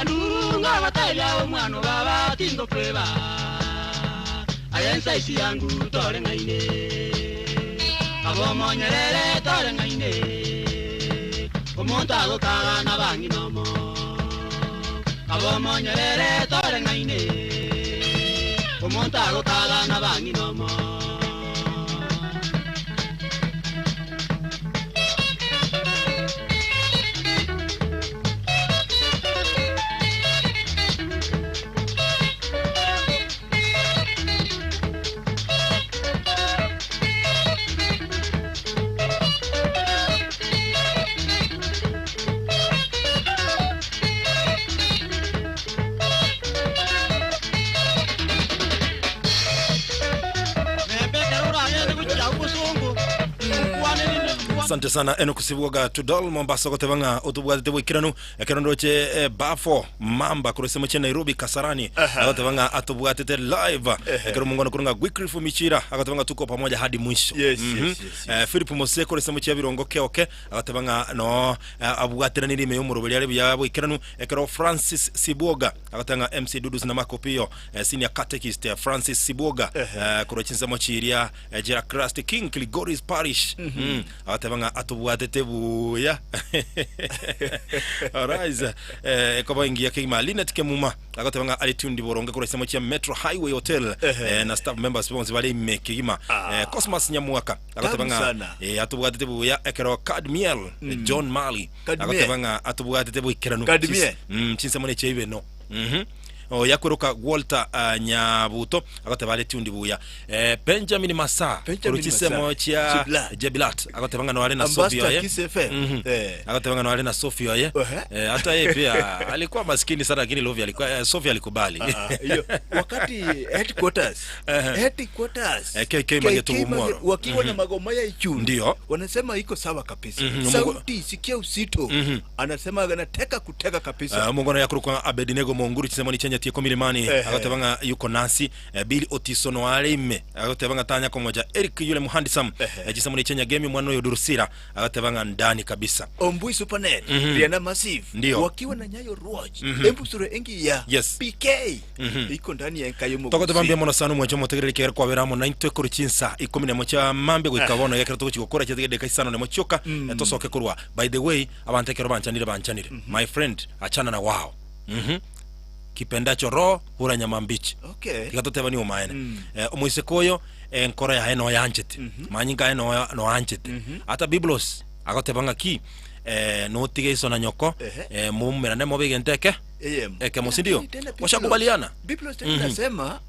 Anduru ngwabatebia omwana baba tingokweba Aye ensaisi yangu tore ng'aine Abomonyerere tore ng'aine Omonto agokaga na bang'inomo Abomonyerere tore ng'aine Omonto agokaga na bang'inomo Asante sana Enock Sibwoga Tudol Mombasa goteba ng'a otobwatete boikeranu ekero ndoche eh, Bafo Mamba korwa ase mochie Nairobi Kasarani agoteba ng'a atobwatete live ekero omongwana korwa ng'a Wycliffe Michira agoteba ng'a tuko pamoja hadi mwisho Yes, Mhm. yes, yes, Eh, Philip Mose korwa ase mochie Birongo Keoke agoteba ng'a no eh, abwateranire ime y'omoroberi are buya boikeranu ekero Francis Sibwoga agoteba ng'a MC Dudus na Marco Pio eh, senior catechist eh, Francis Sibwoga eh, korwa chinsemo chiria eh, Jera Christ King Kilgoris Parish mm. Agateba ng'a atobwatete buya. Alright. Eh, ekoba engiya kegima. Linet Kemuma agateba ng'a are tuned boronge korwa chinsemo chia Metro Highway Hotel eh, na staff members bonsi bare ime kegima. Eh, Cosmas Nyamwaka agateba Tamu ng'a sana. eh, atobwatete buya ekero Kadmiel mm. John Mali Kadmiel. agateba ng'a atobwatete boikeranu. Kadmiel. Mm, chinsemo ne chiaibeno. Mhm. Oyakweroka Walter uh, Nyabuto agoteba are tuned buya. Eh, Benjamin Masa Benjamin korwa chisemo Masa, chia Jebilat. Jebilat agoteba ng'a noare na Sophie Ambassador oye. Kiss FM. Mhm. Eh. Agoteba ng'a noare na Sophie oye. Ehe. Eh, hata yeye pia alikuwa maskini sana lakini Lovie alikuwa eh, Sophie alikubali. Ah, hiyo wakati headquarters headquarters Eh, KK Magetu Mage- Moro. wakiwa na Mhm. magoma ya Ichuni Ndio. wanasema iko sawa kabisa Mhm, sauti sikia usito Mhm. anasema anateka kuteka kabisa Uh, omongono yakorokwa Abednego Monguru chisemo ni chenya tieko milimani Ehe. agoteba ng'a yuko nasi eh, Bill Otiso no are ime agoteba ng'a tanya komoja Eric yule muhandisam eh, chisemo ni chenya gemi mwana oyo Durusira agoteba ng'a ndani kabisa Ombui Supernet Mhm. Riana Massive Ndio. wakiwa na Nyayo Ruoch Mhm. embusuro engi ya Yes. PK Mhm. iko ndani ya enkayo togoteba mbuya mono sana omwancho omotegereri ekero kwabera amo naintwe korwa chinsa ikomi nemo chia mambia goika Eh. bono iga ekero togochia gokora chiatige edakika isano nemo chioka eh, tosoke korwa by the way abanto ekero banchanire banchanire my friend achana na wao Mhm. kipendacho roho hura nyama mbichi Okay. tiga totebanie omaene eh, omoiseke oyo enkoro yaye noyanchete manyinga aye noya- noanchete ata biblos agoteba ng'aki eh, notige iso na nyoko Ehe. eh, moumerane mobe egento eke Eyemo. ekemo sindio Lakini tena Biblos- washakubaliana Biblos tena Mhm. inasema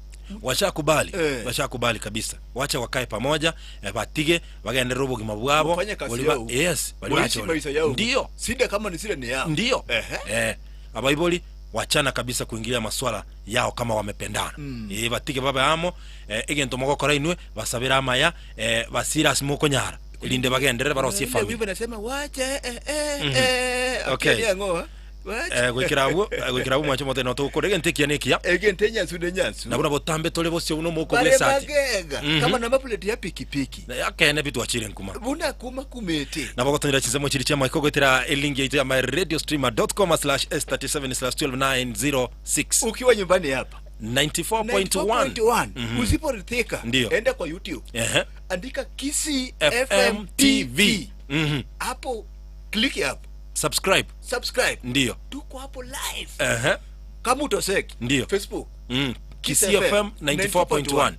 washakubali Eh. washakubali kabisa wache wakae pamoja eh, batige bagenderere obogima bwabo Wafanye kazi Bori ba- yao. yes bari Waishi bachore. maisha yao. ndio Sida kama ni sida ni yao. ndio Ehe. eh, abaibori wachana kabisa kuingilia maswala yao kama wamependana Mm. eh, batige babe amo eh, egento mogokora inwe basabere amaya eh, basire ase mokonyara erinde bagenderere barosie Ile efamily wimbo nasema wache eh, eh, Mhm. eh, Okay. akiania ng'o, eh? Wache. Eh, goikera abwo eh, goikera abwo mwanche motene togokora egento ekiya na ekiya egento enyansu na enyansu nabwo nabo tambe tore bosio buna omouko Bare bw'esati magega Mhm. kama namba plate ya pikipiki akene bitwachire nkuma buna kuma kumete nabo gotonyera chinsemo chiri chia maiko goetera elink yaito ya myradiostreamer.com slash s37 slash 12906 ukiwa nyumbani hapa 94.1 94.1 Mhm. usiporithika Ndio. enda kwa youtube Ehe. andika Kisii FM FM TV Mhm. hapo click hapo subscribe subscribe ndio tuko hapo live Ehe. kama utoseki ndio facebook mm. Kiss Kisii FM FM 94.1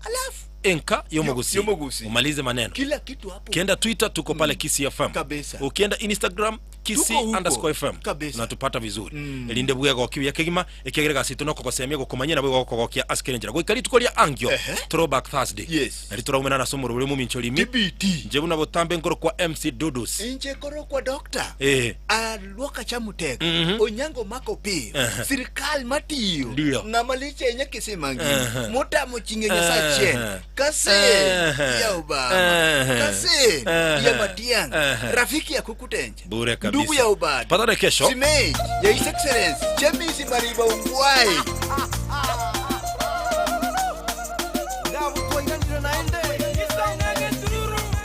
alafu enka yomogusi Yomogusi. umalize maneno kila kitu hapo ukienda twitter tuko pale Kisii FM Kabisa. ukienda instagram Kisii Tuko huko. underscore FM Kabisa. natupata vizuri erinde bwegoki buya kegima ekiagera egasi yaito nokogosemia gokomanyia nabo igokogokia ase kera enchera goika rituko ria angio throwback Thursday Yes. nari toraumerane ase omorobori omomincho rimi inche buna botambe nkorokwa MC Dudus Inche korokwa Doctor eh Aluoka Chamutega Mhm. Onyango Mako Piyo Ehe. sirikal matiyo Ndio. ng'ama lich ahinya Kisii mangima Ehe. motamo chinge Nyasaye achiel Ehe. Kasen Ehe. ya Obama Ehe. Kasen Ehe. ya Matiang'i Ehe. rafiki ya Kukutenja bure kabisa ndugu ya Obado patane kesho Simei ya His Excellency Chemisi Mariba Ongwae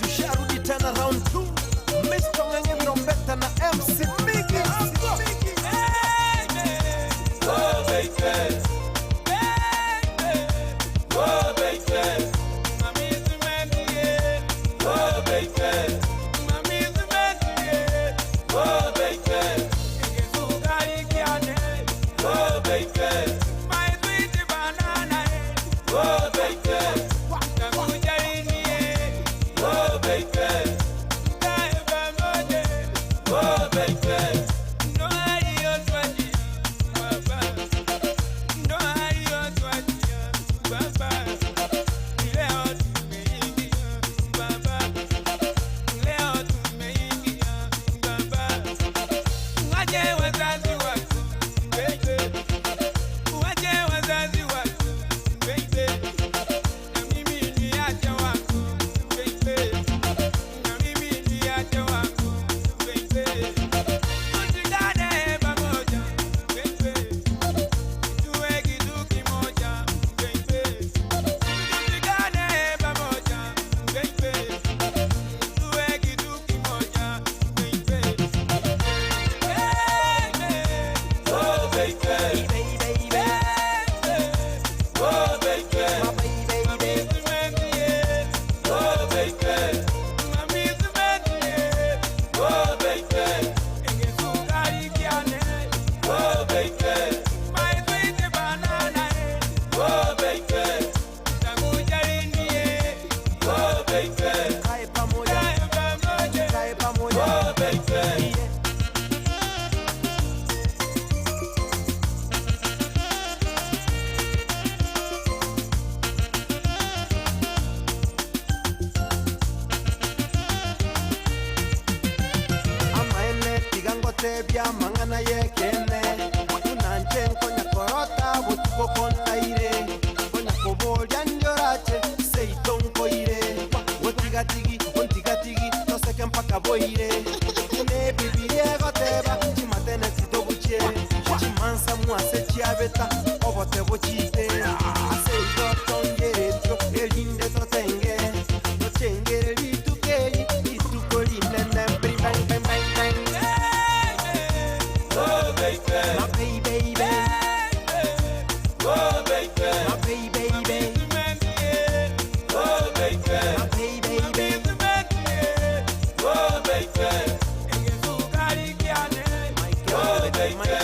Tusharudi tena round 2 Mr. Ng'ang'e Virombeta na MC Miggy. Amaene tigangotebia mang'ana yekene unanche nkonya korota botuko kontaire konya koboria njorache seito nkoire otigatigi ontigatigi toseke mpaka boire ne bibilia egoteba chimatene titobuchie chimansa mwase chiabeta obote bochite ase igo tongeretio erinde totenge tochengere rituko eri rituko rinene bring bang bang bang bang My baby, my baby, my baby, my baby.